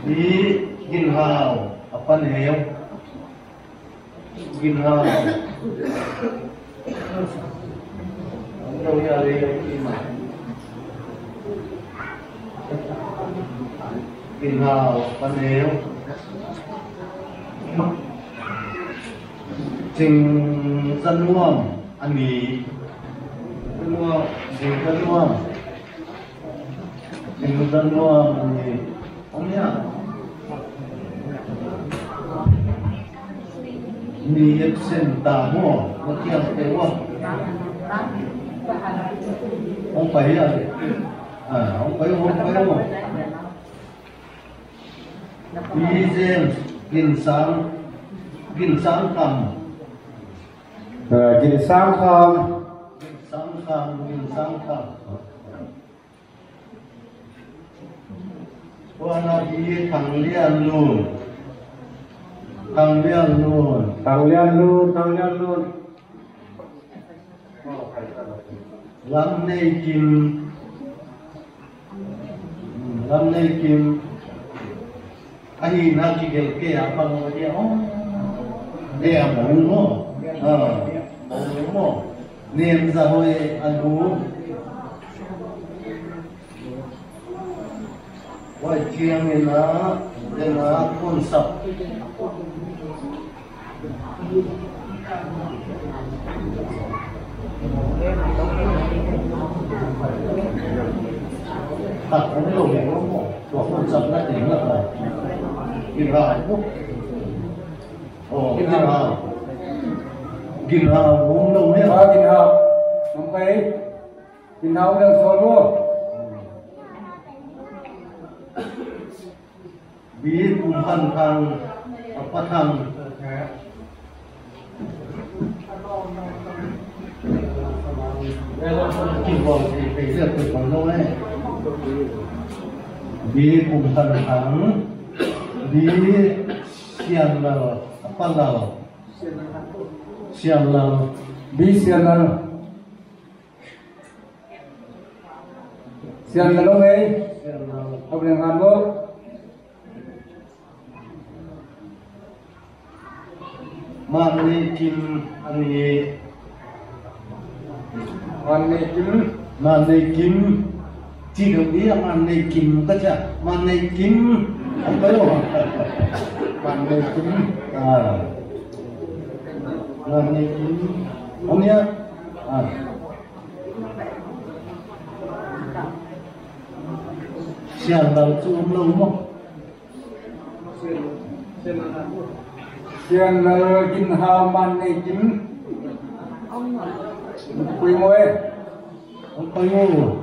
Bi Gin Hau a pa neu. Gin Hau. Gin Hau pa neu. Cing Za Nuam a ni. Za Nuam, Cing Za Nuam. Cing Za Nuam a ni. Om ya. Ni absent ta maw, na kiang te wa. Hong pai a le. Ah, hong pai, hong pai, hong. Pi James Gin Sang, Gin Sang Kham. Ah, Gin Sang Kham. Gin Sang Kham, Gin Sang Kham. Tua na bi Thang Lian Lun. Thang Lian Lun. Thang Lian Lun, Thang Lian Lun. Lam Nei Kim. Lam Nei Kim. Ahi na kigelh kei a pang aw dia aw. Dia mong maw. Ah, mong maw. Nem za hoi a lu. Vai ciang in a, in a, kuan sap. Tak om lo, tua kuan sap na ding na ta. Ginhau. Oh, ginhau. Ginhau om lo ne. Ginhau. Om kai. Ginhau dang sual maw. Bi Kum Khan Thang, a Pa Thang. Kibawng thei thei zia tuk bang lo eh. Bi Kum Khan Thang, Bi Sian Lal, a Pa Lal. Sian Lal. Bi Sian Lal. Sian Lal lo ei. Sian Lal. Hau leng han lo. Man Nei Kim a ni. Man Nei Kim. Man Nei Kim. Ci dong di a Man Nei Kim ka cia. Man Nei Kim. Ang kayo. Man Nei Kim. Ah. Man Nei Kim. Om ya. Ah. Sian Lal cu om lo maw? Sian Lal, Ginhau, Man Nei Kim. Pui maw e? Ang pui maw.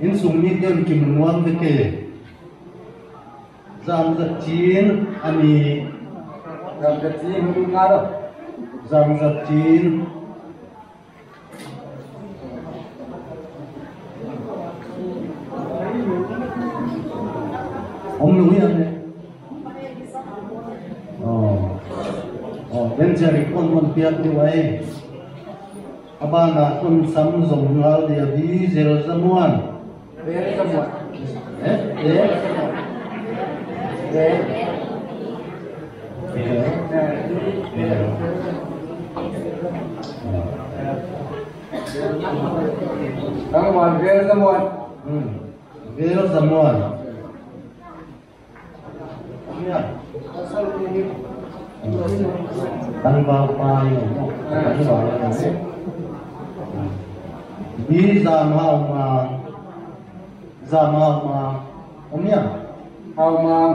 Inn sung mi ten kim nuam ve ke. Zam Zat Cin a ni. Zam Zat Cin, hong lut ngal lo. Zam Zat Cin. Om lo hiam le? Oh. Oh, den cia rik on on piak dih vai. A bana kun sam zong ngal dia di zel zamuan. Vel zamuan. Eh? Eh? Eh? Vel. Vel. Tangval vel zamuan. Hmm. Vel zamuan. Tangval pa ni. Tangval pa ni. Bi Zam Hau Mang. Zam Hau Mang. Om ya. Hau Mang.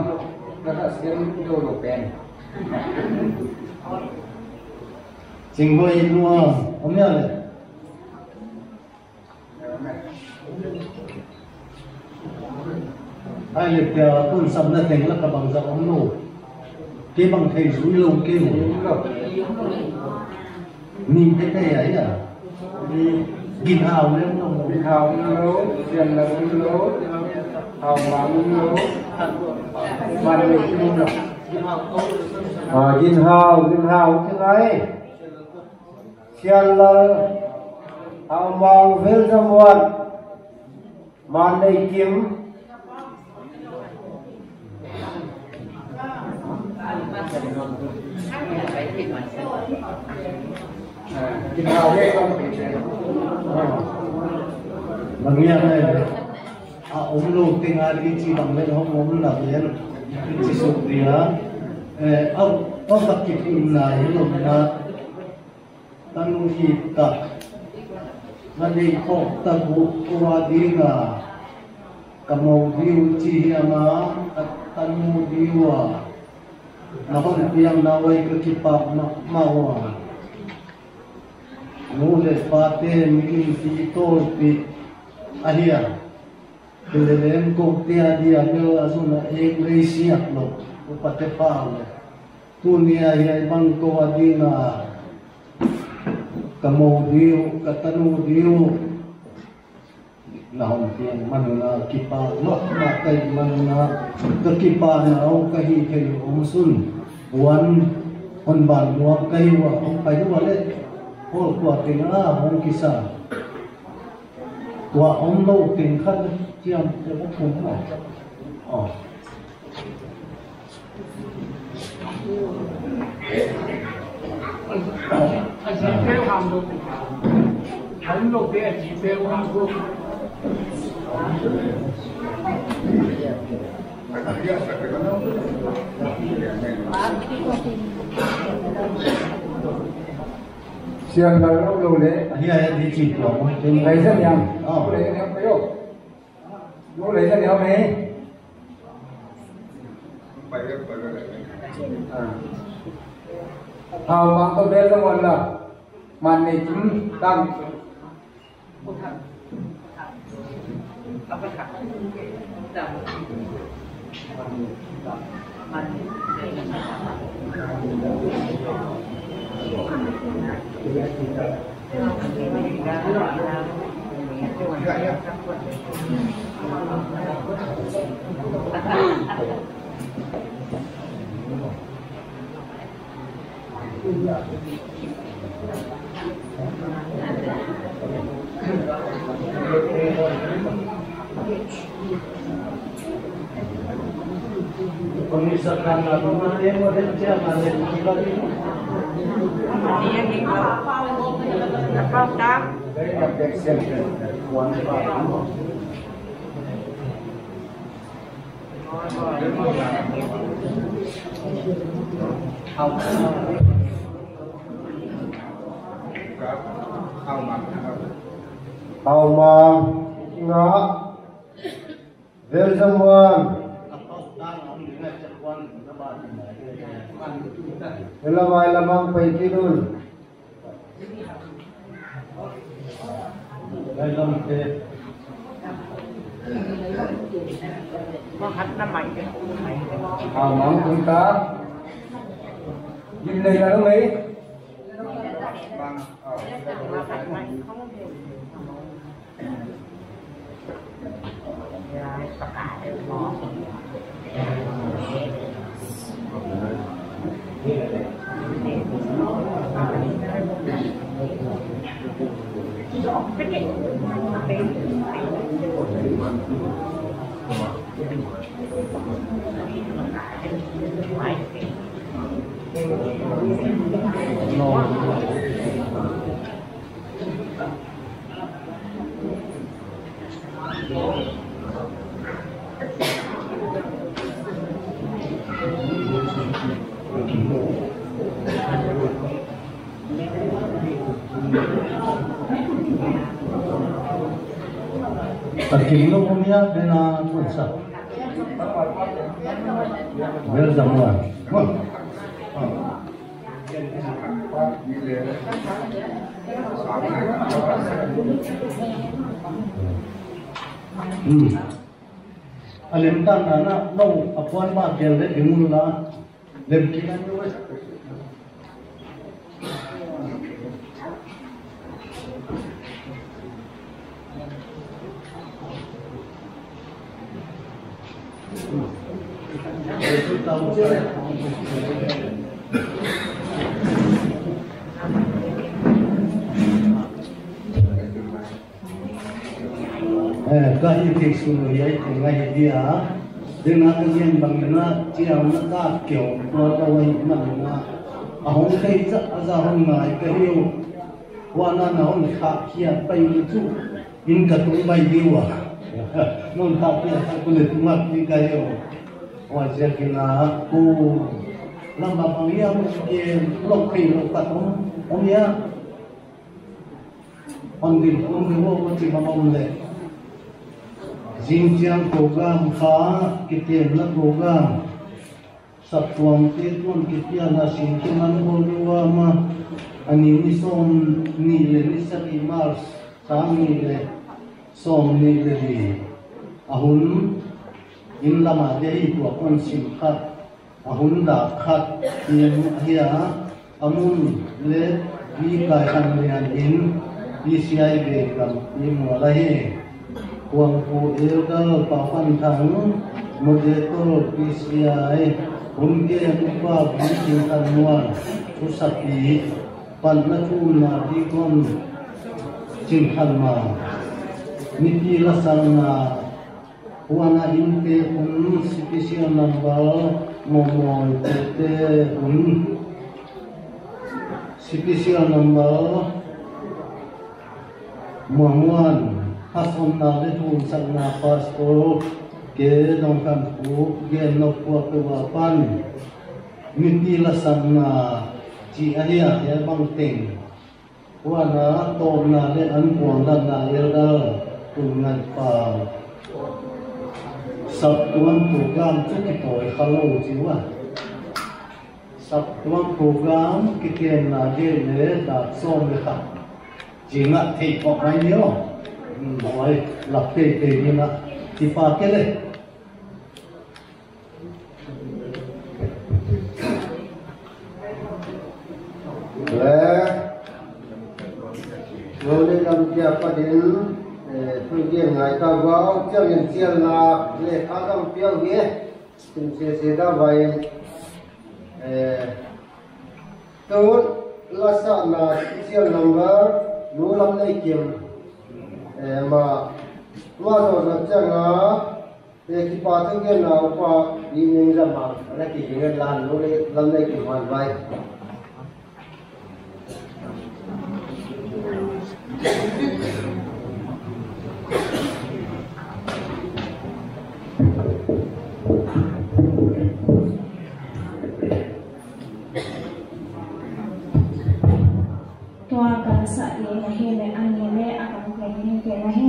Ka ka siam do lo pen. Cing Hoi Nuam. Om ya le. Ai le pia kun sam na teng la ka bang za om lo. Ke bang thei zui lo ke lo. Ning te te ya ya. Ginhau le lo. Ginhau lo, Sian Lal lo, Hau Mang lo. Man le kim lo. Ah, Ginhau, Ginhau te lai. Sian Lal, Hau Mang, vel zamuan, Man Nei Kim. Bang ya ne. A om lo teng a di ci bang le hong om la ven. Ci suk dia. Eh, au, au ka kip in na hi lo na. Tanu it tak na nei khawk tak uh, kua dinga ka mo ding uh ci hiam a, ka tanu ding uh a na hon piakna uh ai ka kipak mahmah uh a. Nu le pate mi in pi tawlpih ahi a. Hileleng kote a dia bel a zun a ek lei siak lo upate pau le tuni a hiai bang ko a dinga ka mo ding uh, ka tanu ding uh na hon piak man uh a kipak mahmah. Tua ahih manin ah ka kipahna uh ka hih theih uh hong sun, huan hon ban nuam ka hi uh a, hong pai uh a leh hall kua teng ah hong kisa. Tua om lo teng khat ciamteh a thum maw? Aw. Siang dal lo lo le. Ahi a, ahi a, di ci tua mo. Lai sa niam. Oh. Lai sa niam, ayo. Lo lai sa niam, eh. Hau bang to bel sa wan la. Man nei kim tang. Hau Mang, Ngah, Vel Za Muan. Lamai lamang pai kidun. Hau Mang tung ta. Gim nei la lo mei. Takin lo ko mia bena ko sa. Vel Za Muan. Hmm. A lemtan na na lo a puan ba gel le ding un la. Lem kik an lo. Eh, ka hih theih sun uh hi a, hih teng a hi dia. Dena ka gen bangin ah ciang na ka keu tua ka wai man na. A hong thei zah a zah hong ngai ka hi uh. Huan a na hong khah khiat pai uh cu inn ka tung bai dih uh a. Nong khah khiat a ku le tung ap dih ka hi uh. Huan ziakin ah ku lam a bang hiam gen lok thei lo ka tong om hiam. Hong dil hong dil aw, aw ci bang om leh. Zing ciang program kha, kitenna program. Saptuamte tuan kipiana sing kiman bawl deuh a ma. A ni ni sawm nih le ni sagih March, sang nih le sawm nih le li. A hun inn lamah te hi tua kon sim khat. A hun dak khat in ahi a, a mun le mi kai han lian in P C I ve kam i mual ahi. Huangpu Elder Pau Khan Thang, Moderator P C I, hun gen Upa Bung Cing Khan Muan, Thusapi, Patna thumna Deacon Cing Khan Ma, mipi lasakna, huan a innte hun, special number, Mawmawi Tete hun, special number, Muanmuan, hasonna le thunsakna Pastor K Dong Khan Khup, gen nop pua peuh a pan, mipi lasakna ci ahi a, hia bang teng. Huan a tawpna le an puang datna Elder Tung Ngai Pau. Saptuam program cu kitawi kha lo ci uh a. Saptuam program kitenna gei le dak sawm le khat. Ci ngah thei pawh ngai ni aw. Hmm, huai lak thei thei ni na. Kipa ke le. Le, no le lam kia patin, eh, thu gen ngai ka vau, ciang in cial lak le kha dang piau hi. Sim se se da vai, eh, tu lasakna special number, Nu Lam Nei Kim, eh, ma, ma zo zo ciang a, eh, kipa thu genna upa, i ning zama, na ki ning lan Nu Lam Nei Kim han vai. Tua kan sa ding ahi le, a ni le a kan pian ding pen ahi.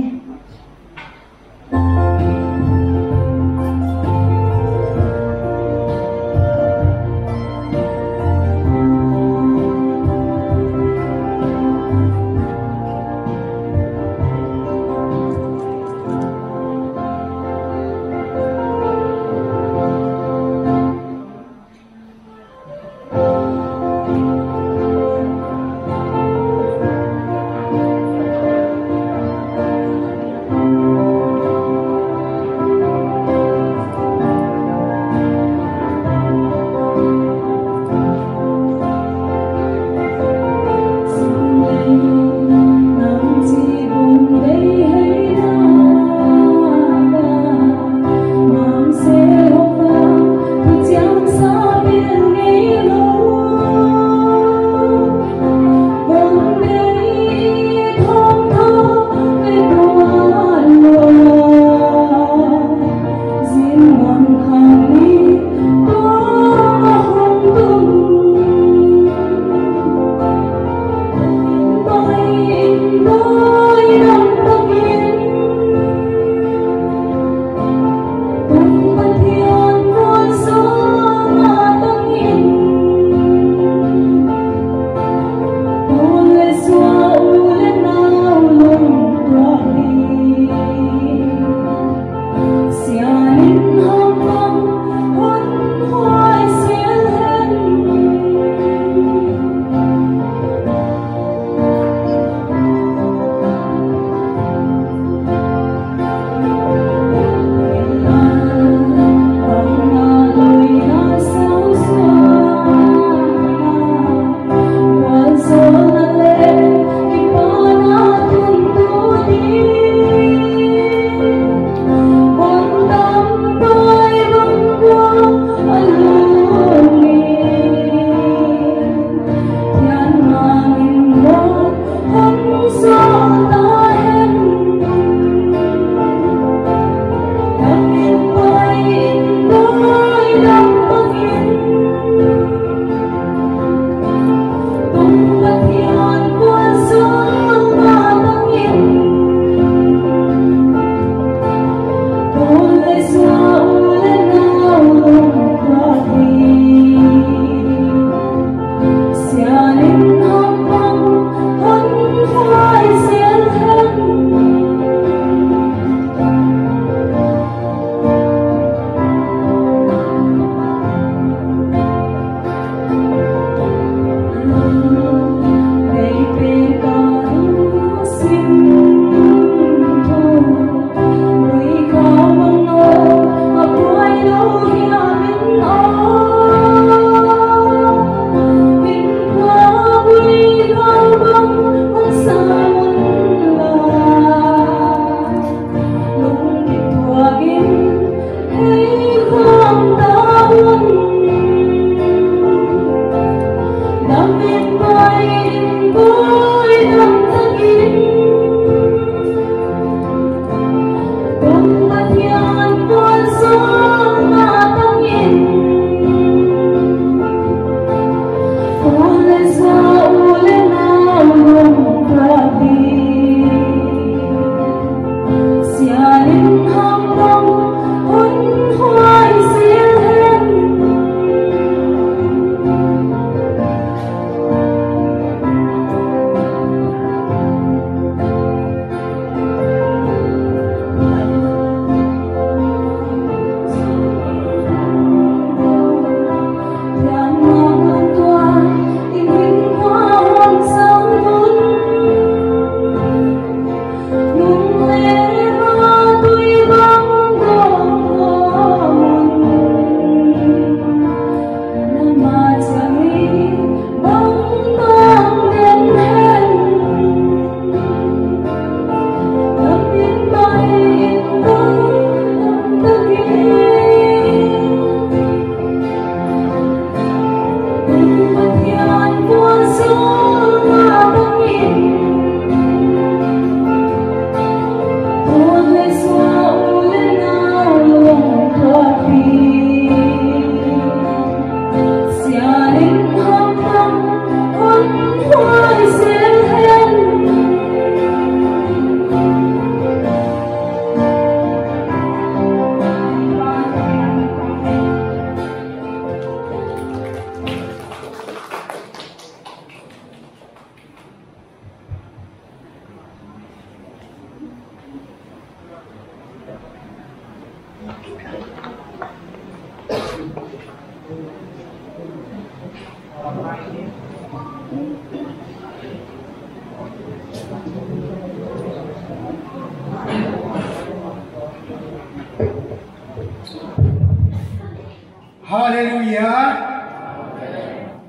Halleluiah.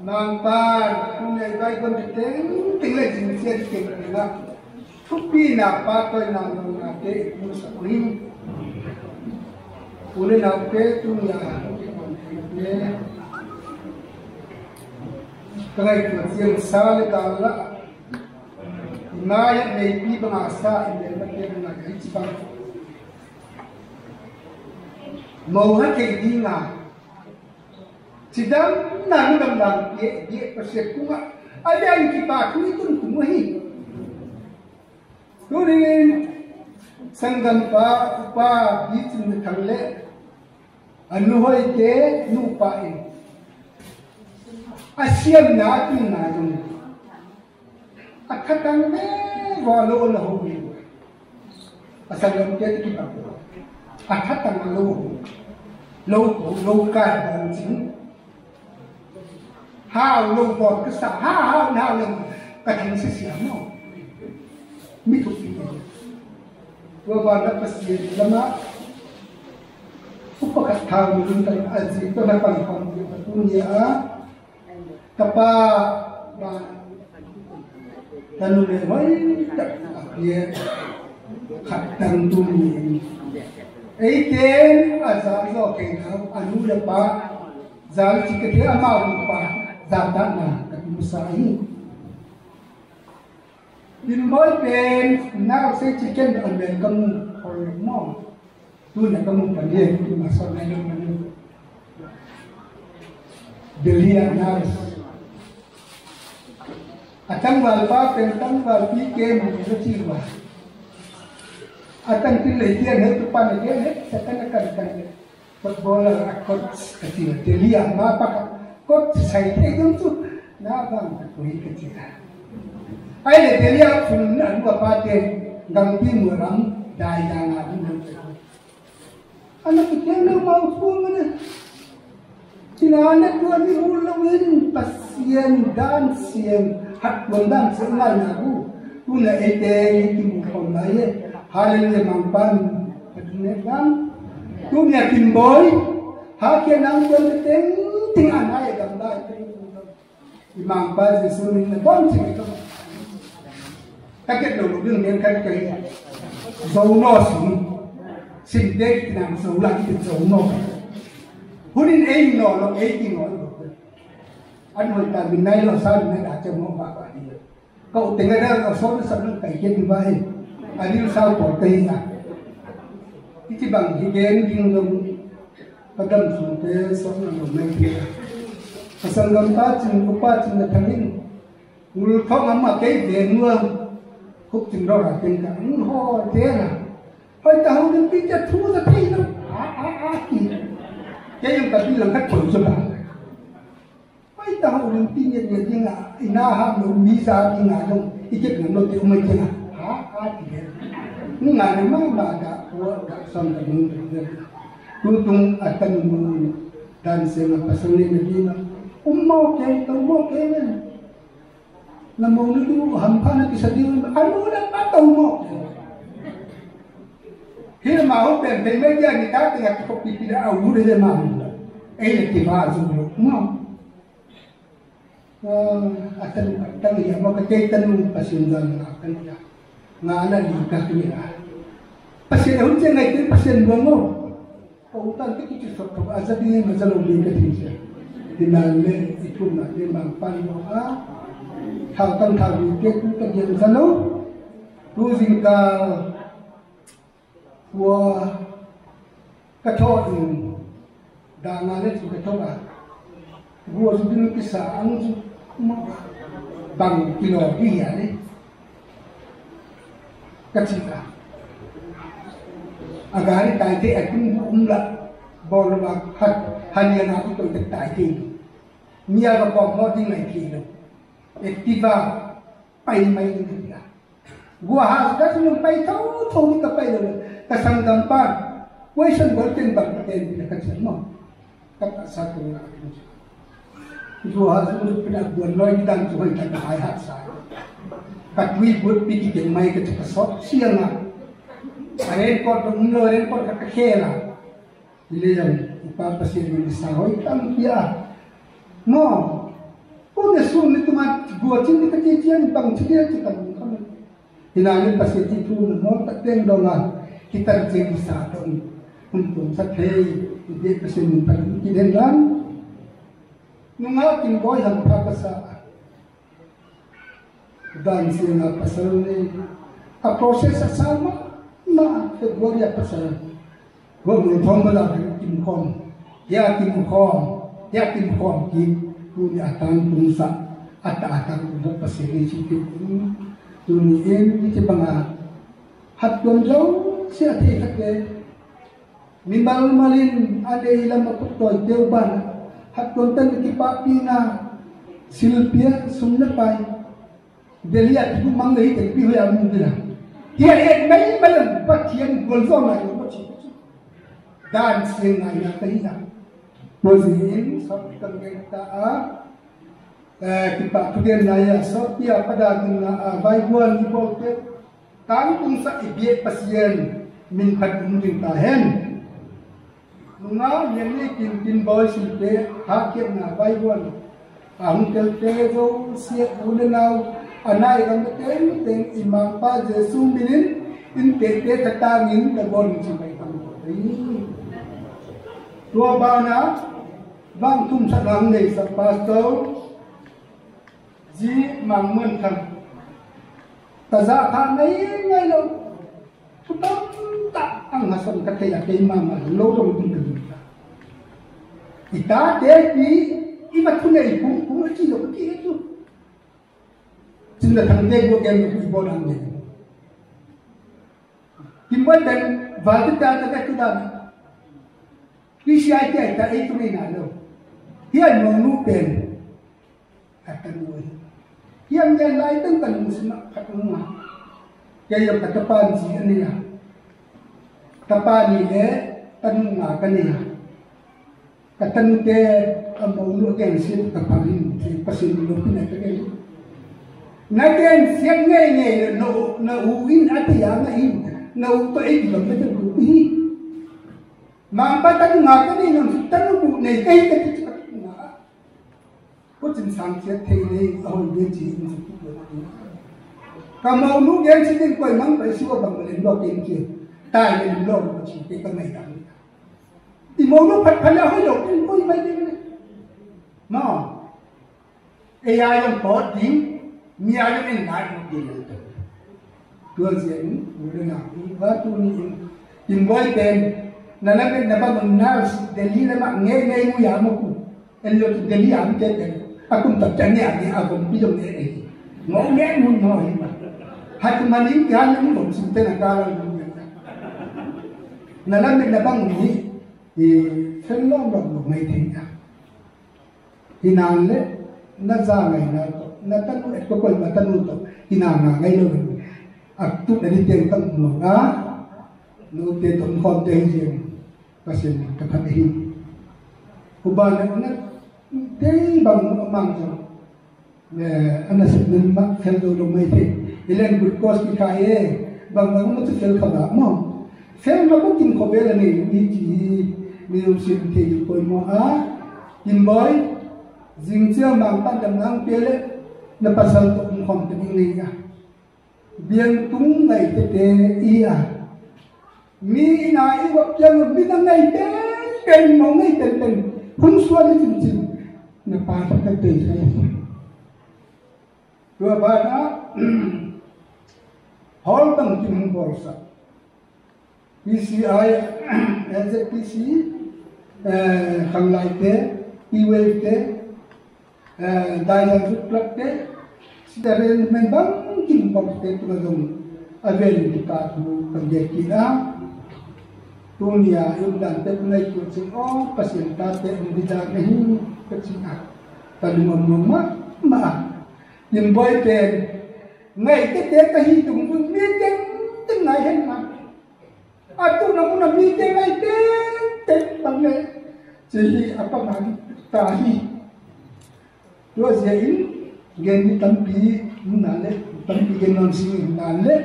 Mangpan, tuni a i Baibal tengteng le zingcian tengteng ah thupina, pahtawina, naunate i pusak uh hi. U le naute, tuni a ka ngaihtuah ciang sa le kal lah i mai-ah neipi banga sa i melmate banga ka hih ci bang mo ha thei dinga cidamna, lungdam dang biak biak Pasian kungah a biak in kipa thu i tun tung uh hi. Tunin sanggampa upa Bi Cin Thang le a nu Hoite nupa in a siamna a tunna zong a thatang ve vua lo a lo ho ve vua. A sanggamte kipah a thatang a lo ho, lo ko lo kai bang cing. Hau lo bawm ka sa, hau hau hau lo ka thang sia sia maw? Mi thuk pi. Tua ban na Pasian lamah upa khat thau ni ding kan a zi tua na pan pan pi pa tu ni a ka pa ba ka nu le hoi tak a pia khat tang tu ni. Eite a za zo kei na a nu le pa zal ci ka thei amau pa zahtakna ka tumsa hi. Limbawi pen nau sei ci ken a men ka mu hoi maw? Tuna ka mu pan hi, tuna sa nai lo pan hi. Delia nurse. A tangvalpa pen tangvalpi ke mu ka ci va. A tangpil lei tian he tu pan he he sa kan kan kan. Footballer a coach ka ci a, Delhi a ma pa ka coach sai thei dong cu na bang ka koi ka ci a. Ai le Delhi a phun a lua pa te gampi mu ram dai da na bu mu te. Ana ku te na ma pu ma ne. Cina na tua ni mu lo in Pasian dan siang hat tuan dan siang ngai na bu. Tu na e te ni ki mu ko na ye. Hallelujah, Mangpan. Ka tu ne dan. Tuni a Kimbawi, ha kia nang tuan te teng ting a nai a gam lai te. I Mangpa Jesu min na bom cing ka. Ka ket lo lo ding den kan kai. Zo no sum. Sim de ki nang zo la ki zo no. Hunin ei no lo ei ki no lo. An hoi ta min nai lo sa min nai da che mo ba ba di. Ka ut teng a dang a sawt a sak dang kai kiat hi vai. A dil sau pawl ka hi a. I ci bang hi gen ding dong ka dam sung te sawt na lo mai kei a. A sanggampa Cin, upa Cin na thang in. Ngul thawng a ma kei ve nua. Khuk Cin ro ra teng ka. Ngul haw te ra. Hoi ta hau ding pi cia thu sa thei lo. A, a, a, ki. Kei yung ka bi lang ka thoi cu ba. Pai ta ho rin ti ngiat ngiat ding a, i na ham lo mi za ding a dong, i kep ngam lo te umai ding a. Ha, a ti le. Ngai na ma ma da, ua da sam da mung da. Tu tung a tan mu dan se ma pasal ni na ding a. Um mo ke, tau mo ke men. Na mo ni du ham pha na kisa ding a, anu na pa tau mo. Hi ma ho pen pen me dia ni ta te a ko pi pi da a u de ma. Ei le ti ba zu lo. Mo. A tanu a tang hi a maw ka kei tanu Pasian zan a kan hi a. Nga na li ka tu hi a. Pasian a hun cia ngai te Pasian buang maw. Ka u tan te ki ci sot tho a za ding ma za lo ding ka thim sia. Ti nan le i thum na te mang pan lo a. Thau tan thau ding te ku ka diam za lo. Tu zing ka Tua ka thawh in dana le cu ka thawh a, gua cu ding kisa ang cu bang kilo di hi a le ka ci a. A gari tai te a tung bu um la bawl lo a hat hania na tu toi tai te. Mia ka pawh maw ding lai thei lo. Activa pai mai ding ka ti a. Gua ha ka zung pai tho tho ni ka pai lo. Ka sanggam pan question gol ten bang ten ni ka chan maw. Ka ta sa tu na. Zua ha zung zuk pina buan loi dang cu hoi tak ka hai hat sa. Ka tui buat pi ki keng mai ka cak ka sawt siang a. A raincoat dong um lo, raincoat ka ka khel a. I lei ang i Pa Pasian min i sa hoi tang pia. Maw, ko ne sun ni tuma gua cin ni ka ci cian bang ci dia ci ka lung ka mai. Hi nang in Pasian i thu na maw tak teng dong a kitar cian i sa dong. Hun tung sa thei i biak Pasian min tak ki den lang. Nungak in bawi ham pha ka sa. Dan siang a pasal ni a process a sa mah mah February a pasal. Gua mun thong bala kim khom. Ya kim khom. Ya kim khom ki. Tuni a tang tung sa. A ta a tang tung sa Pasian ni si ki. Tuni in ki banga. Hat tuan zo sia thei khat le. Mimal malin a dei lam a kut tawi teu ban. Hat tuan tan kipahpina. Silpia sum na pai. Delhi a kibu mang le hi te pi hoih a mun dila. Hi a et mai mai lam Pathian gual zawng lai lo Pathian. Dan siang ngai na ka hi a. Tua zin sawt kan ngai ta a. Eh, kipa thugen ngai a sawt pia pada kin na a vai gual ni bawl te. Tang tung sa i biak Pasian min khat um ding ta hen. Nunga lian ni kin kin bawi sil te ha kiat na vai gual. A hung tel te zo siat u le nau a nai ram te teng teng i Mangpa Jesu minin in te te khatangin ka gol ci bai tam ko tei. Tua bana bang thum sa lang nei sa pastor ji Mang Muan Khang ta za tha nei ngai lo. Thutam tak ang hasan ka thei a kei mama lo dong tung ka ding ta. I ta te pi i ma thu nei pum pum a ci lo ka ki tu. Cin la thang te bua gen lo i bua dang nei. Kim bua ten val ti ta ta ka tu dan. Pi si ai ti ai ta ei tu nei na lo. Hi ai mo nu pen. A tanu hi. Hiam ngen lai teng tanu si mah khat um a. Kei zong ka tapa ni si a nei a. Tapa ni le tanu nga ka nei a. Ka tanu te a mo nu a gen si ka pa hin si Pasian lo pina ka gen. Na gen siat ngei ngei le na u in a ti a na in na u to ei ti lam na tanu hi. Mangpa tanu nga ka nei nong si tanu bu nei ka hi ka ti ka tanu nga. Ko cin sang ciat thei nei a hoi ve ci in sa kik lo. Ka mo nu gen ci ding koi mang pai si wa bang len lo ken ci. Tai len lo ko ci te ka mai dang. I mo nu phat phat a hoi lo ken koi mai ding ne. No. Ei a yong pot ding mi a yong en lai mo ding. Tua zian u le na u va tu ni in in boi pen na la pen na ba mun na si Delhi le ma nge nge mu ya mo ku. En lo tu Delhi am te pen a kum tak chan ne a ne a gom pi dong ne e. Ngo ne mun mo hi ma. Hat ma ning ya ne mun gom sim te na ka la mun. Na la pen na ba mun ni. E fel lo lo lo mai te ya. Hi nang le na za ngai na to na tanu et ko koi ma tanu to hi nang na ngai lo. Ak tu na ni teng tang lo na. Nu te tom khom te hi jeng. Pasian ka phat hi. Uba na na te bang mang jeng. Ana sep nan mah fel zo lo mai thei. I len good course ki khai e. Bang bang mah cu fel kha bak maw. Fel mah ko kin kho bel a nei i ci hi. Mi um sim thei ding poimawh a. Kim Bawi, zing cia Mangpa dam nang pia le na pasal tawh um khawm ka ding nei a. Biang tung ngai tete i a. Mi ina i vak piang lo, mi na ngai penpen, mo ngai penpen. Hun suan i cincin. Na pa thak na tei thei. Tua banah hawl bangkim hong bawlsak. P C I, N Z P C, eh, Khanglaite, P-Wave te, eh, Daizan Food Club te, Citadel men bangkim bawlte tungah zong a velin kipah thu kan gen kik a. Tuni a i umdan pek ngaihtuah cin aw Pasian tate hong didang na hi ka cin a ka lungam nuam mahmah a. Kim Bawi pen ngaih tete ka hi dungdung mi tengteng ngai hen ma. A tuhna mun a mi teng ngai tengteng bang le ci hi a pang a ta hi. Tua zia in gen ni tampi, na le, tampi gen nuam sing na le,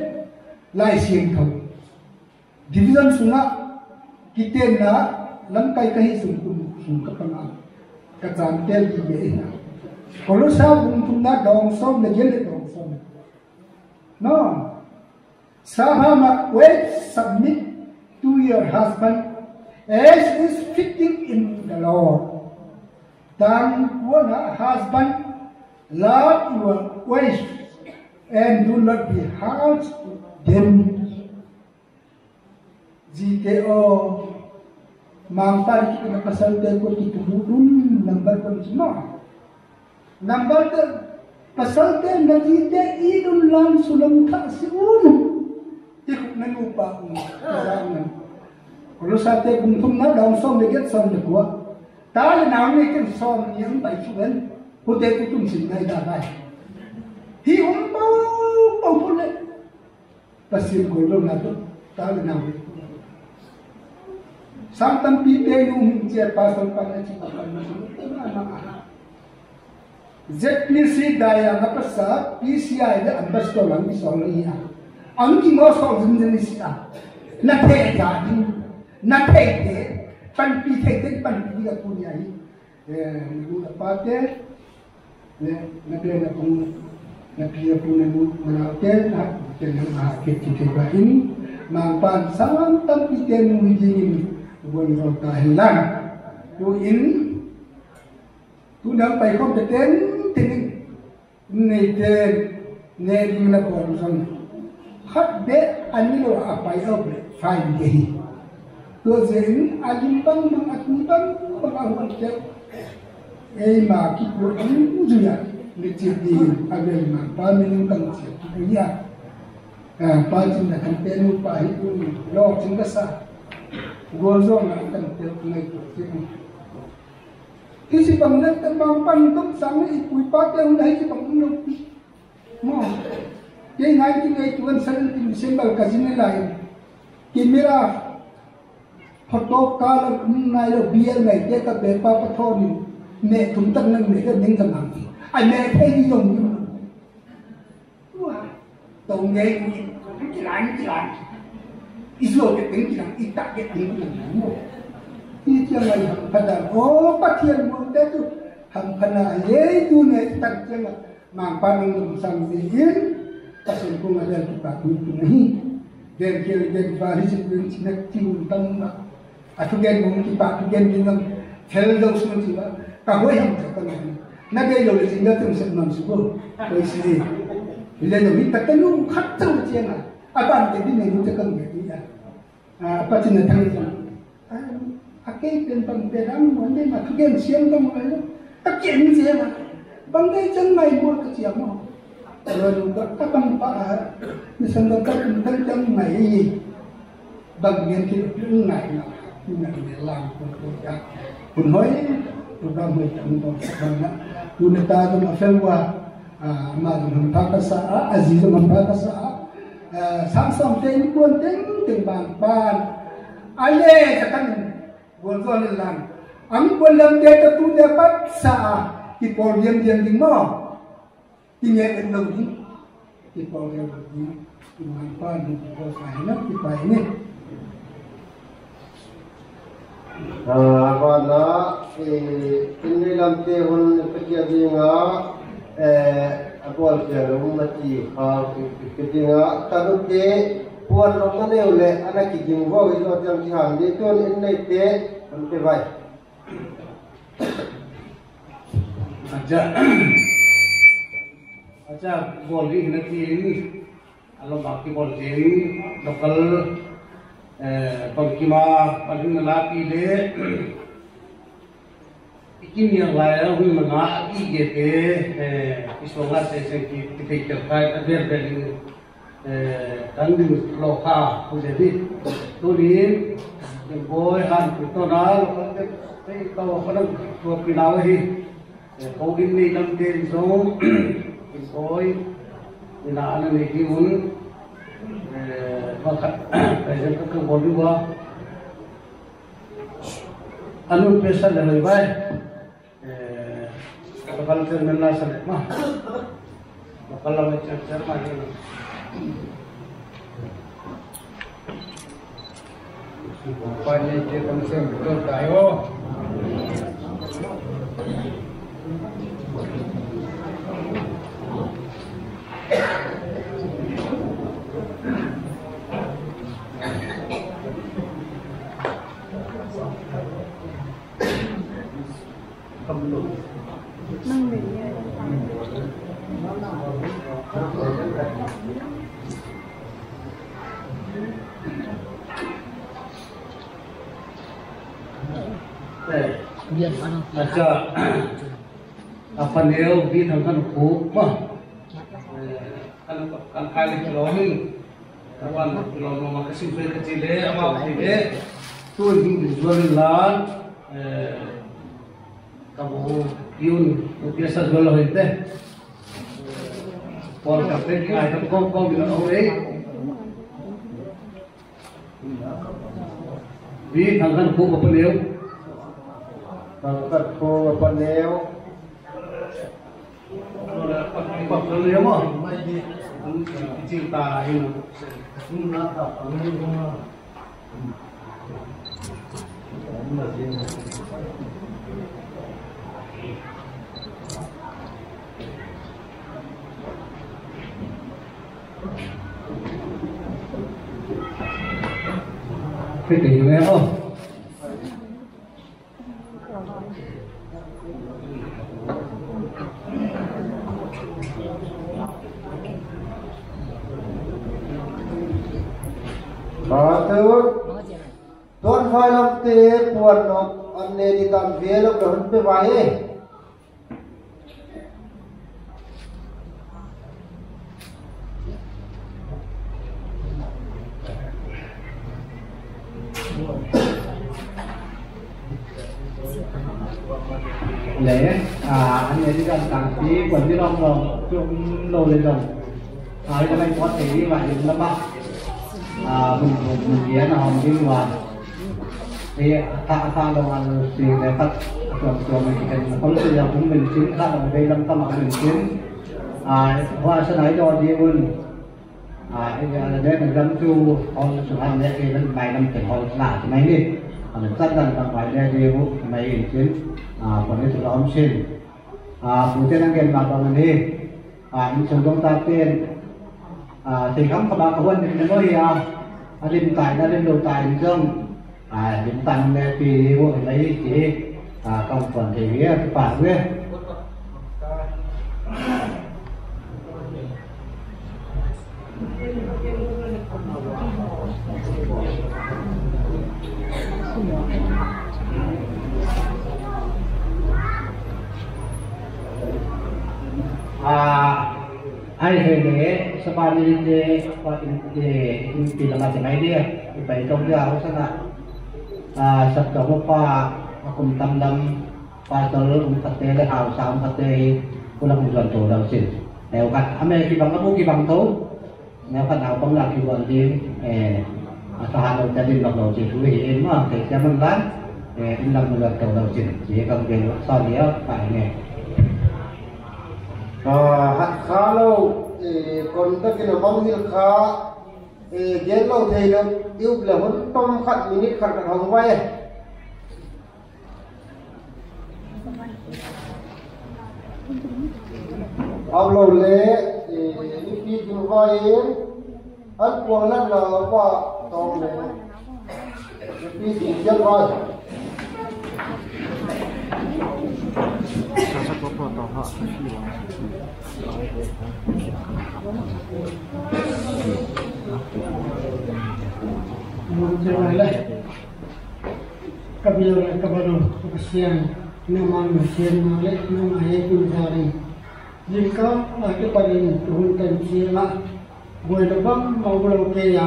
Lai Siangtho division sungah kitenna lamkai ka hih sung, kum sung ka panga ka caan tel dih ve ina. Kolosa bung thumna dawng sawm le giat le dawng sawm. No. Sahaba, wife, submit to your husband as is fitting in the Lord. Tang kuana, husband, love your wife and do not be harsh to them. Zite aw, Mangpa i kipina pasalte ko kitumu dun number one si maw. Number te, pasalte na zite i dun lan sulam thah si un. Ti khuk na nupa un, ti za un. Kolosate bung thumna dawng sawm le giat, sawm le kua. Ta le nau nei ken sawm ni ang bai su ven. Kute tu tum sin nai da bai. Hi um pau pau pun le. Pasian kol lo na tu, ta le nau. Sang tampi te nu hing cia pastor pan a ci pan na su. Z P C dai a nga pasa, P C I le ambassador lang i sawng hi a. Ang ki mo sawng zin zin i si a. Na thei ta ding, na thei te, panpi thei te, panpi ka pu ni a hi. Eh, na nu na pa te, na, na pi na pu, na pi na pu na nu na nau te, na, te na ma ke ti te ba in, Mangpa in sang tampi te nu hi ding in, buan zong ta hen lang. Tu in, tu nang pai khom te ten, ten in, Neite ne ding na bawl zong khat beh a ni lo a pai a beh fai ding hi. Tua zia in a lim bangbang a tui bangbang a huan kei. Ei ma kikul ang zui a ni ci ding a bel ma pa min kang ci ding hi a. Pa cin na kan te nu pa hi tu ni lo cin ka sa. Gual zong a kan te ngai tu ci ni. Hi ci bang le, bang pan tum sang le i pu i pa te hong dai ci bang um lo pi. Maw. Kei nineteen eighty-one seventeen December ka zin lai. Camera photo ka lo um nai lo bial nai te ka be pa pa tho ni. Me tum tak nang me ka ding ka mang. Ai me thei ni zong ni. Tua, tong ngei ngei, kilang, kilang. I zuau ke teng kilang, i tak ke teng kilang, no. I ciang ai hang pada, o, Pathian muang te tu, hang pada, ei, tu ne, tak ciang a, Mangpa nang dong sang zi in, Pasian kung a lian tu pa tu tu nahi. Gen kial, gen ba, hi sin, gen sinak, ci un tam ma. A thugen mong kipa thugen ding lam thel zo sung ci ba ka huai ham ca ka ngai. Na bei lo le zing da tum sep mam su ko. Koi si. Hi le lo hi ta ka nu khat zo ciang a. A ban ke ding ne nu ca ka ngai ni a. A pa cin na thang zong. A kei pen pan pe dang mo ne ma thugen siam dang mo lo. A ken ciang a. Bang dai cang ngai mo ka ciang mo. Lo lu ka a bang pa a. Ni sang da ka tum dang cang ngai. Bang gen ki ngai na, ngai ne lang ko ko ya. Kun hoi, tu bang hoi tang ko bang na. Tu ne ta tu ma fel wa, a, ma tu ham pa ka sa a, a zi tu ham pa ka sa a. A, sang sang te in kuan teng teng bang pan. A le ka kan kuan zo le lang. Ang kuan lam te ta tu te pat sa a, ki pol diam diam ding mo. Ti nge en lo ding, ti pawng en lo ding, ti man pa ding, ti pawng sa hen, ti pa hen. Ah, a bana, eh, in nei lam te hun ka tia dinga, eh, a bawl tia lo ma ti kha, ka dinga, ta lo te, puan lo ta neu le, ana ki ding vo, i lo tiang ki han de, tuan in nei te, an pe vai. Acha, acha, bawl ding hi na ti in, a lawmah kibawl ding, local, eh, bangkima, bangkima lapi le, i kinial lai a hun na nga a kigete, eh, i suang a seseng ki, kithei tel khai, a vel vel in, Eh, kan ding lo kha, ku ze di. Tuni, Bawi han ku tona, lo kan te, te, to, kan ding tua pi na hi. Eh, ko in nei lam te zong, Bawi, ina ana nei di un. Eh, ma khat, eh, ka ka bol di wa. Anu pesa le lai bai. Eh, ka Local chairman la sa leh ma. Local lam chairman. Acha, a panel bi thang kan khu ma. Kan kan kai le kilawm in. Kan kilawm lo ma ka sim soi ka ci le ama ka ci le. Tu in zuan la. Ka bu yun, bu pia sa zual lo hinte. Paul ka pe ki ai ka kong kong ina ong ei. Bi thang kan khu ka panel. Thang kan khu ka panel. Pak kan lem ah. Cil ta ina. Kei te hi ve aw. Tuan vai lamte puan nok an ne di tam ve lo ka hun pe vai e. Le, a, an ne di tam tang pi puan di nok nok tum lo le dong. A, i ka lai puat te di va in la ba. A, mun mun mun dia na hom di wa. Ei, a thah a thah lo a lo si le khat a tuam tuam a kiken a kol si a hum min cin khat a bei lam tam a min cin. A, hua sa nai dawh ding un. A, ei, a, le na lam tu hong sung han le ei lam mai lam pen hong la tu mai ni. A, lam chan dan tam mai le ding un mai in cin. A, pon ni tu la om sin. A, pu te nang gen ma bang ni. A, in sung dong ta pen. A, thei kham kham a ka huan lim ne maw hi a, a lim tai na lim lo tai in zong, a, lim tang le pi hi uh hi mai hi ci hi. A, kam puan thei hi a, kipak hi. A, Ai, hei le, sapa ni te, pa in, eh, in pi lama te ngai dia, i pai tong dia, hau sana, ah, sap ka mo pa, a kum tam lam, pastor um khat te le, hau sa um khat te, ku la kum zuan to dau sin. Neu khat, a me ki bang, a bu ki bang to, neu khat nau pang la ki zuan ding, eh, a sa ha lo te din lok lo ci, ku hi in ma, te sia man lan, eh, in lam mu zuan to dau sin, ci kang gen, sa dia, pa in eh. Ah, hat kha lo, eh, kon takin a mangngilh kha, eh, gen lo thei lo, i up le hun tom khat minute khat khat hong vai e. Up lo le, eh, mipi tung vai in, an kuang lat lo pa tawng le. Mipi tung ciang vai. Ka biak le ka bang aw, ka Pasian, nangmah nusiatna le nangmah hehpihna in zingkal a kipanin tuhun tan ciangah buaina bangmah om lo kei a,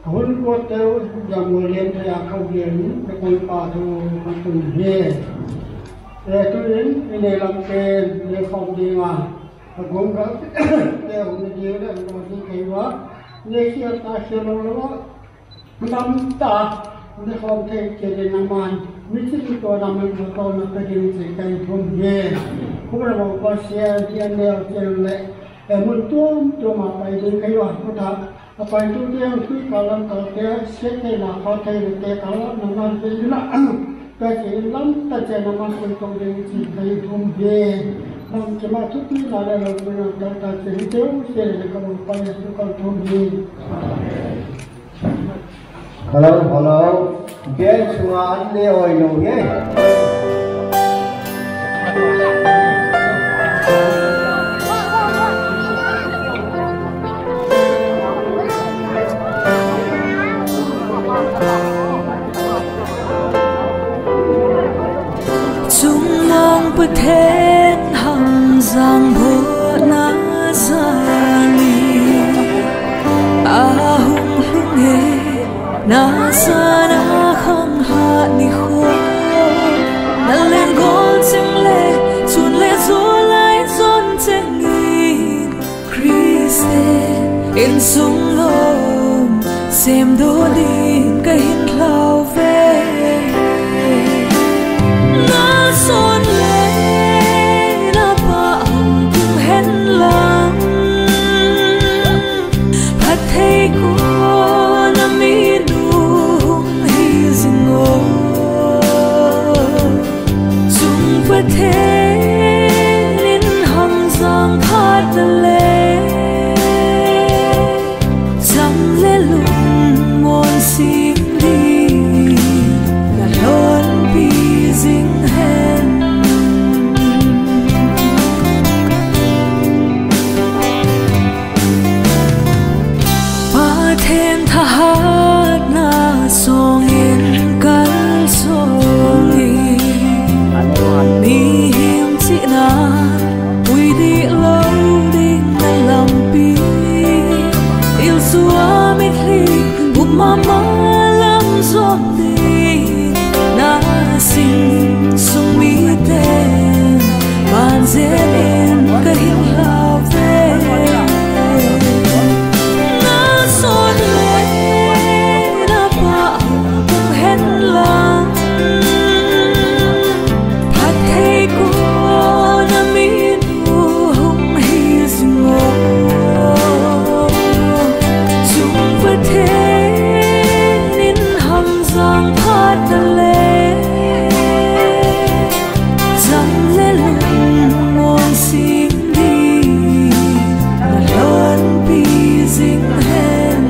ka hun kuatte uh zang ua lian thei a, ka ulian ka koipa thu ka tun hi. E, tu-in i nei lam pen le khawm dinga ka gumgalte hong na ding le hong na ding kei ua, ne khiat ta khia lo lo a, namta ne khawm thei kei le na man mi cin tua na man tua na ka ding ci kai thum hi. Kum le mawngpa sia hi an neu cian le, e, mun tuamtuam ah pai ding ka hi uh a, a paitute hong tuikal lam kalte, siattheihna khatheina te kal lam nangman pe ding a, ka ci in lam ta cian nangman pui tong ding ci ka hi thum hi. Bang ci mah thupina le lo pui nang ta ta ci hi teu sia le ka mawngpa Jesu ka thum hi. Hello, hello. Band sungah an ne awi lo hi. Cungnung Pathian hangzang bawhna zani a hung hlung e, na sana khang hat ni khua, na len gol cing le cun le zaw lai zon cengin Kriste inn sung lawm semdaw ding ka hin hlau ve. Na son le na pah hong tung hen lang, phat thei ko na mi nu hong hi zing aw. Cung Pathian in hangzang phat na le, cam le lungmuang sing ding na hlawnpi zing hen. Pathian thahatna sawngin kal sawngin, mihing cihna pui dih lo ding na lampi, ilsua mithli bum mahmah lam zuam ding na sing sung mite banzian in ka hin hlau ve. Na son le na pah hong tung hen lang, phat thei ko na mi nu hong hi zing aw. Cung Pathian in hangzang phat na le, cam le lungmuang sing ding na hlawnpi zing hen.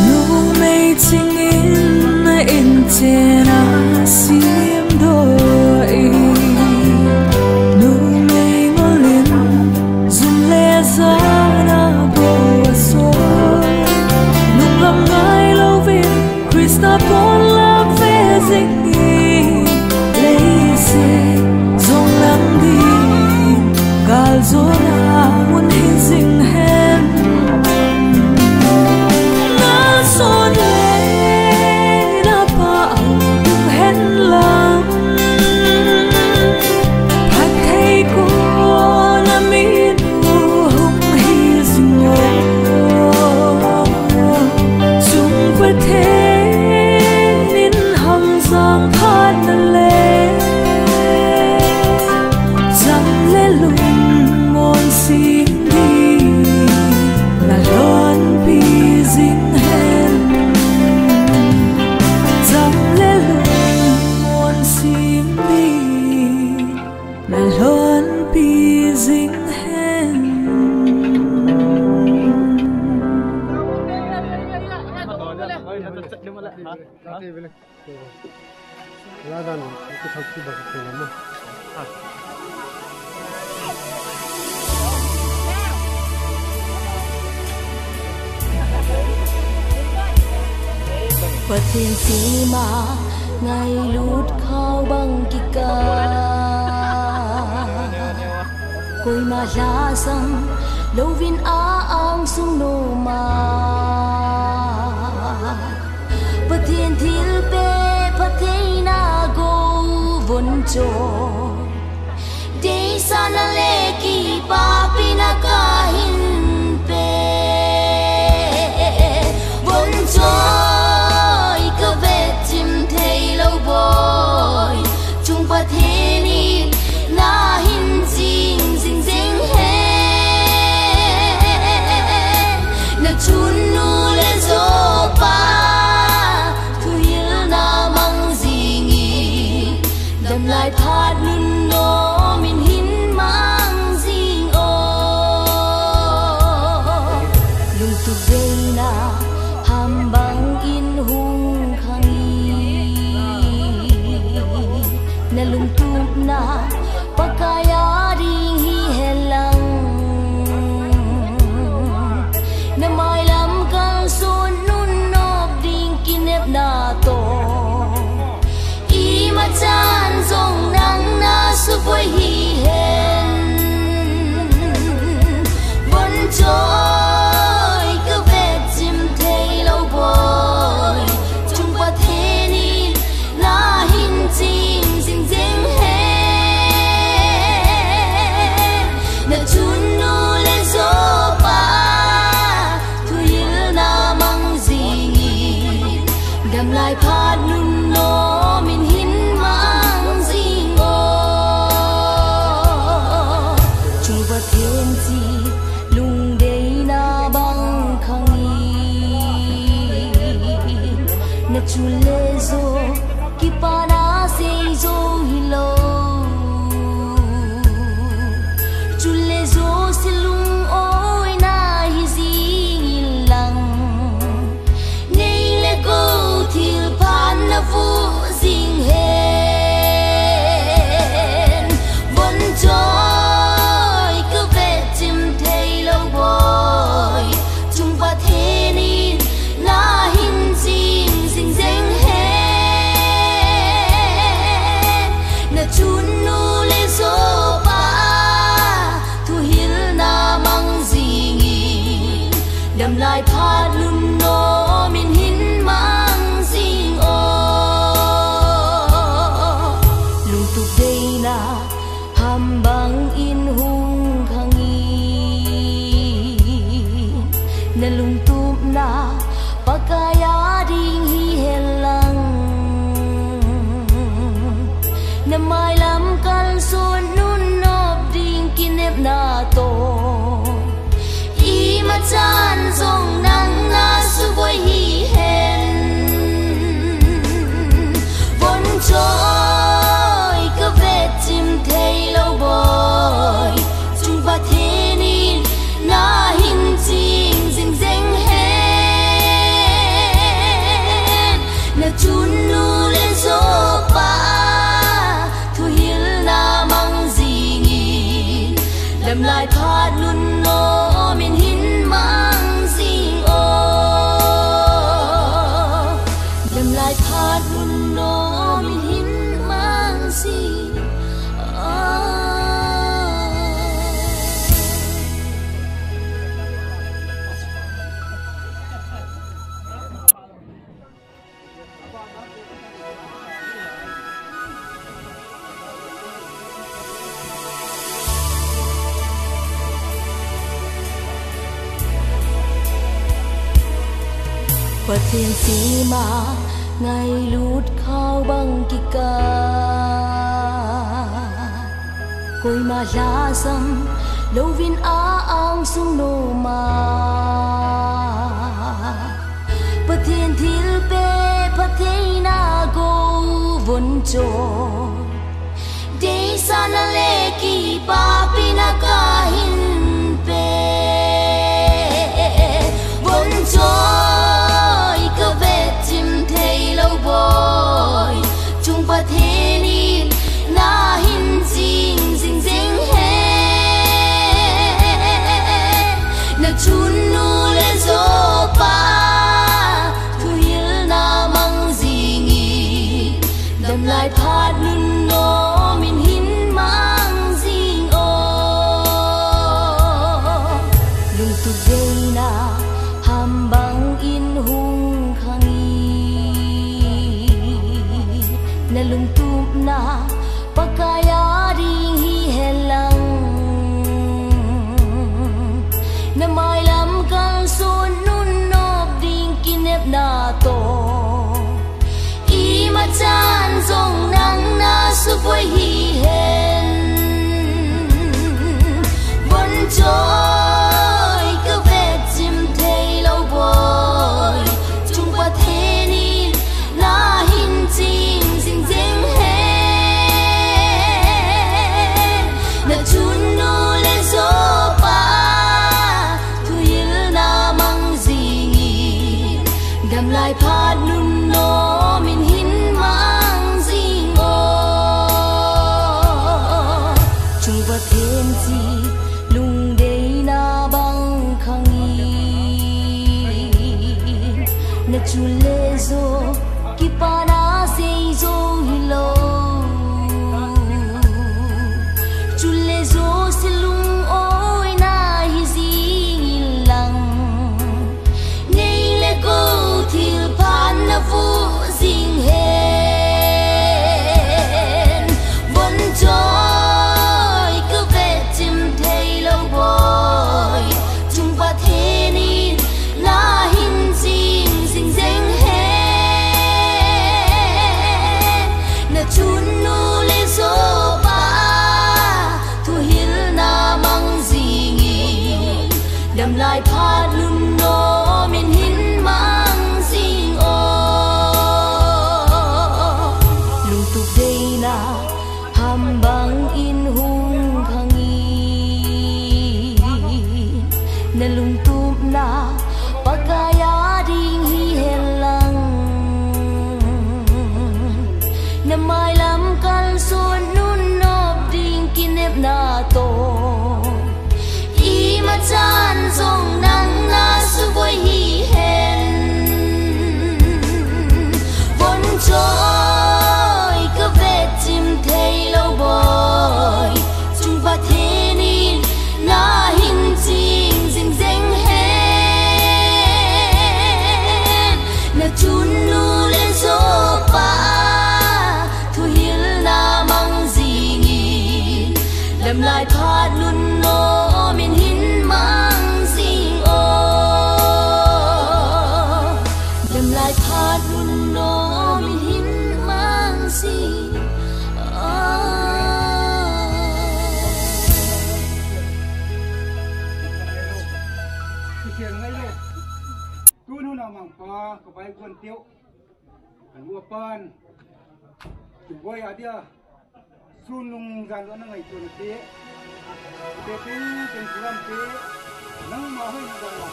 Numei cingin na inn cen a simdaw i, numei ngol in zum le zan a bo a sawl. Nunglam ngai loin Krista pawn lak ve zing i, leiset zong nang ding kalzawn a mun hi zing hen. Na son le na pah hong tung hen lang, phat thei ko na mi nu hong hi zing aw. Cung Pathian in hangzang phat na le, cam le lungmuang sing ding na hlawnpi zing hen. Cam le lungmuang sing ding na hlawnpi zing hen. Pathian sima ngailut khau bang kikal, koima hla zang loin a ang sung no ma, Pathian thilpeh phatheina go Voncawi, deihsakna le kipahpihna ka hin pe. Voncawi, ka vetcim thei lo bawi, tung Pathian in na hin cing zingzing hen. Na thunnu le zawpa thuhilhna mang zing in, damlai phat nunnaw min hin mang zing aw. Lungtup deihna ham bangin hung khang in, na lungtupna Pakai a ding hi hen lang. Na mailam kalsuan nunnawp ding kinepna tawh, i matan zong nang na subuai hi hen. Voncawi, ka vetcim thei lo bawi, tung Pathian in na hin cing zingzing hen. Na thunnu le zawpa thuhilhna mang zing in, damlai phat nunnaw min hin mang zing aw. Tung Pathian ci lungdeihna bang khang in, na cul le zaw kipahna sei zo hi lo. Cul le zaw si lungawina hi zing in lang, nei le go thilpha na vuh zing hen. Voncawi, ka vetcim thei lo bawi, tung Pathian in na hin cing zingzing hen. Na thunnu le zawpa thuhilhna mang zing in, damlai phat nunnaw min hin mang zing aw. Lungtup deihna ham bangin hung khang in, na lungtupna Pakai a ding hi hen lang. Na mailam kalsuan nunnawp ding kinepna tawh, i matan zong nang na subuai hi hen. Voncawi, ka vetcim thei lo bawi, tung Pathian in na hin cing zingzing hen. Na thunnu le zawpa thuhilhna mang zing in, damlai phat nunnaw min hin mang zing aw. Damlai phat nunnaw min hin mang zing aw. Pathian sima ngailut khau bang kikah, koima lhasam loin a angsung nuam a, Pathian thilpeh phatheihna ko voncawi, deihsakna le kipahpihna ka hin pe. Voncawi, ka vetcim thei lo bawi, tung Pathian in na hin cing zingzing hen. Na thunnu le zawpa thuhilhna mang zing in, damlai phat nunnaw min hin mang zing aw. Lungtup deihna ham bangin hung khang in, na lungtupna Pakai a ding hi hen lang, na mailam kalsuan nunawp ding kinepna tawh, i machan zong nang na subuai hi hen. Von Cawi ka vet cim thei lo bawi, tung Pathian in na hin cing zingzeng hen. Na cun nu le zawpa thuhilna mang zingin, damlai phat nun nawmin hin mang zing aw. Tung Pathian ci lungdeina bang khangin, na cul le zaw kipana sei zo hi lo. Cul le zaw si lungawina hi zing in lang, nei le go thil phan na vuh zing hen. Von Cawi ka vet cim thei lo bawi, tung Pathian in na hin cing zingzeng hen. Na cun nu le zawpa thuhilna mang zingin, damlai phat nun nawmin hin mang zing aw. Lungtup deina ham bangin hung khangin, na lungtupna Pakai a ding hi hen lang, na mailam kalsuan nunawp ding kinepna tawh, i machan zong nang na subuai hi hen. Von Cawi ka vet cim thei lo bawi, tung Pathian in na hin cing zingzeng hen. Na cun nu le zawpa thuhilna mang zingin, damlai phat nun nawmin hin mang zing aw. Damlai phat nun nawmin hin mang zing aw. Tun hun a mangpa ka bai guan teuh. Kan uapan Tung Bawi a dia sun lungzan luatna ngaihtuahna te, te teng teng turamte, nangmah hoihna dahna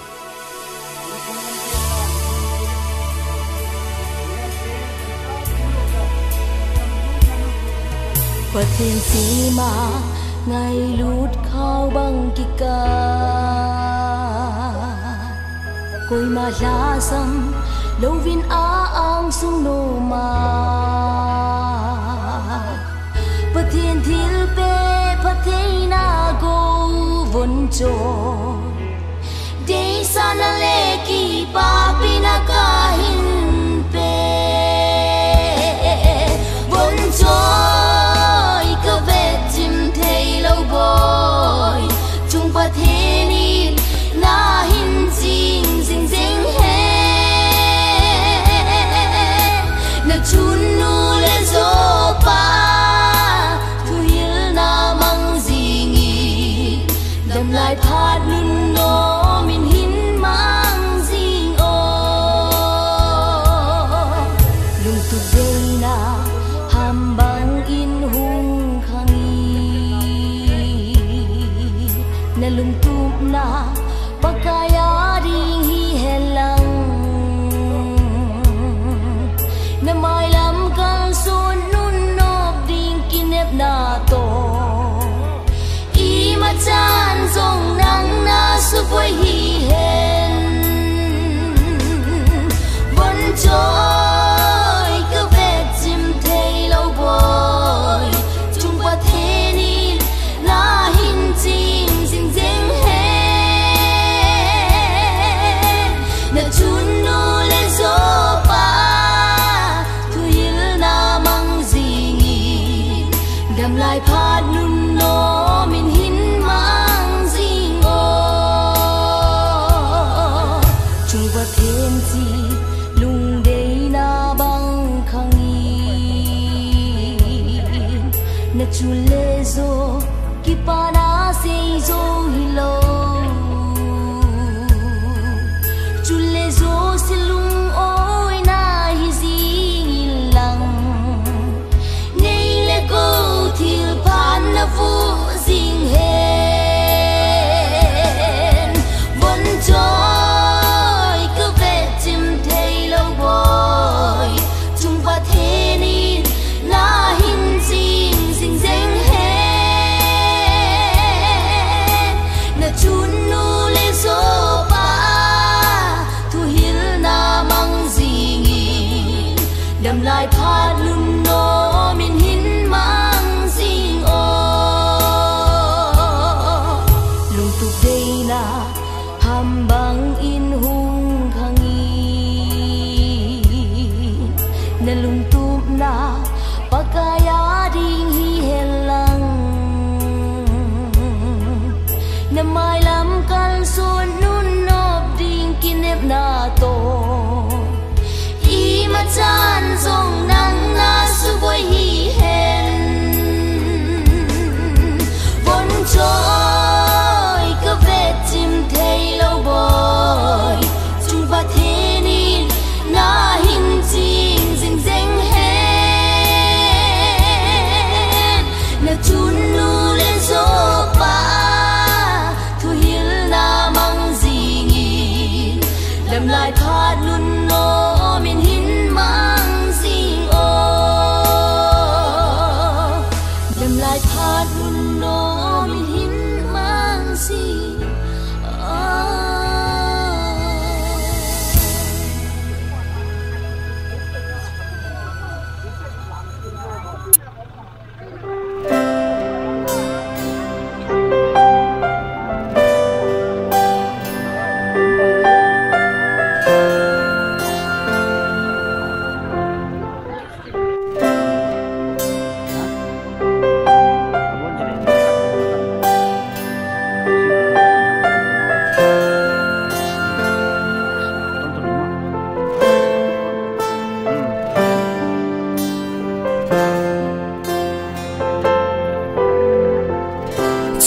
Pathian cima ngailut khau bang kikah, koima hlasam loin a angsung noma, Pathian thilpeh phatheina go Von Cawi, deihsakna le kipakpina ka hin pe. Von Cawi ka vet cim thei lo bawi, tung Pathian in na hin cing zingzing hen. Na cun nu le zawpa thuhilna mang zingin, damlai phat nun nawmin hin mang zing aw. Lungtup deina ham bangin hung khangin, na lungtupna Pakai a ding hi hen lang, na mailam kalsuan nunnawp ding kinepna tawh, i machan zong nang na subuai hi hen. Von Cawi ka vet cim thei lo bawi, tung Pathian in na hin cing zingzing hen. Na cun nu le zawpa thuhilna mang zingin, Laiphat nunnom in hin mang zing aw. Tung Pathen ci lungdeina bang khang in, na cun le zaw kipana sei zo hi lo. Cun le zaw si lungawina hi zing in lang, nei le go thil phan na vuh zing hen. Von cawi ka vet cim thei lo bawi, Tung Pathen in na hin cing zing zeng hen. Na cun nu le zaw pa thuhilhna mang zing in, damlai phat nunnom in hin mang zing aw. Lungtup deina ham bang in hung khang in, na lungtupna Pakai a ding hi hen lang. Na mailam kalsuan nunnop ding kinepna tawh, i macan zong nang na subuai hi hen. Von cawi ka vet cim thei lo bawi, Tung Pathen in na hin cing zing zeng hen. Na cun nu le zaw pa thuhilhna mang zing in, damlai phat nunnom in hin mang zing aw. Damlai phat nunnom in hin mang zing aw.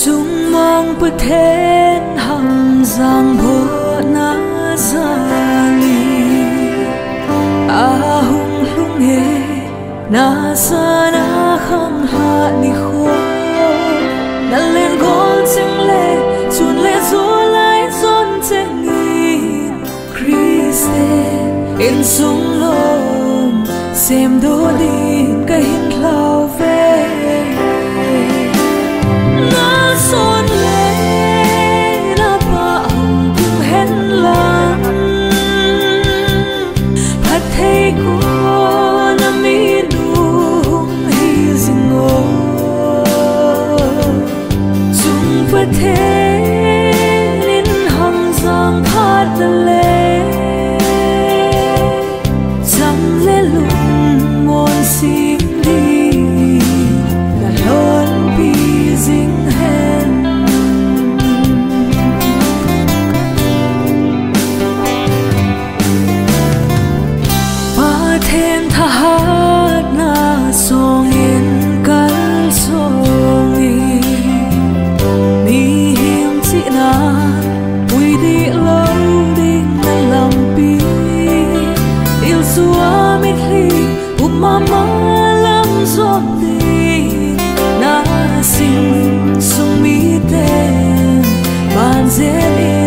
Cungmang Pathen hamzang bawhna zali a hung hlung e, na sana khang hlah ni khua. Na len gol ceng le cun le zaw lai zon ceng in, Khristian inn sung lawm semdaw ding ka hin hlau ve. Na son le na pah hong tung hen lang, phat thei kua na minu hong hi zing aw. Cung Pathen in hamzang phat na le, cam le lungmuan sim ding na hlonpi zing hen. Pathen thahatna sawngin kalsuan hi. Mihing cihna pui dih lo ding na lampi, ilsua mitthli up mahmah lam zuak ding na sing sung mite banzen in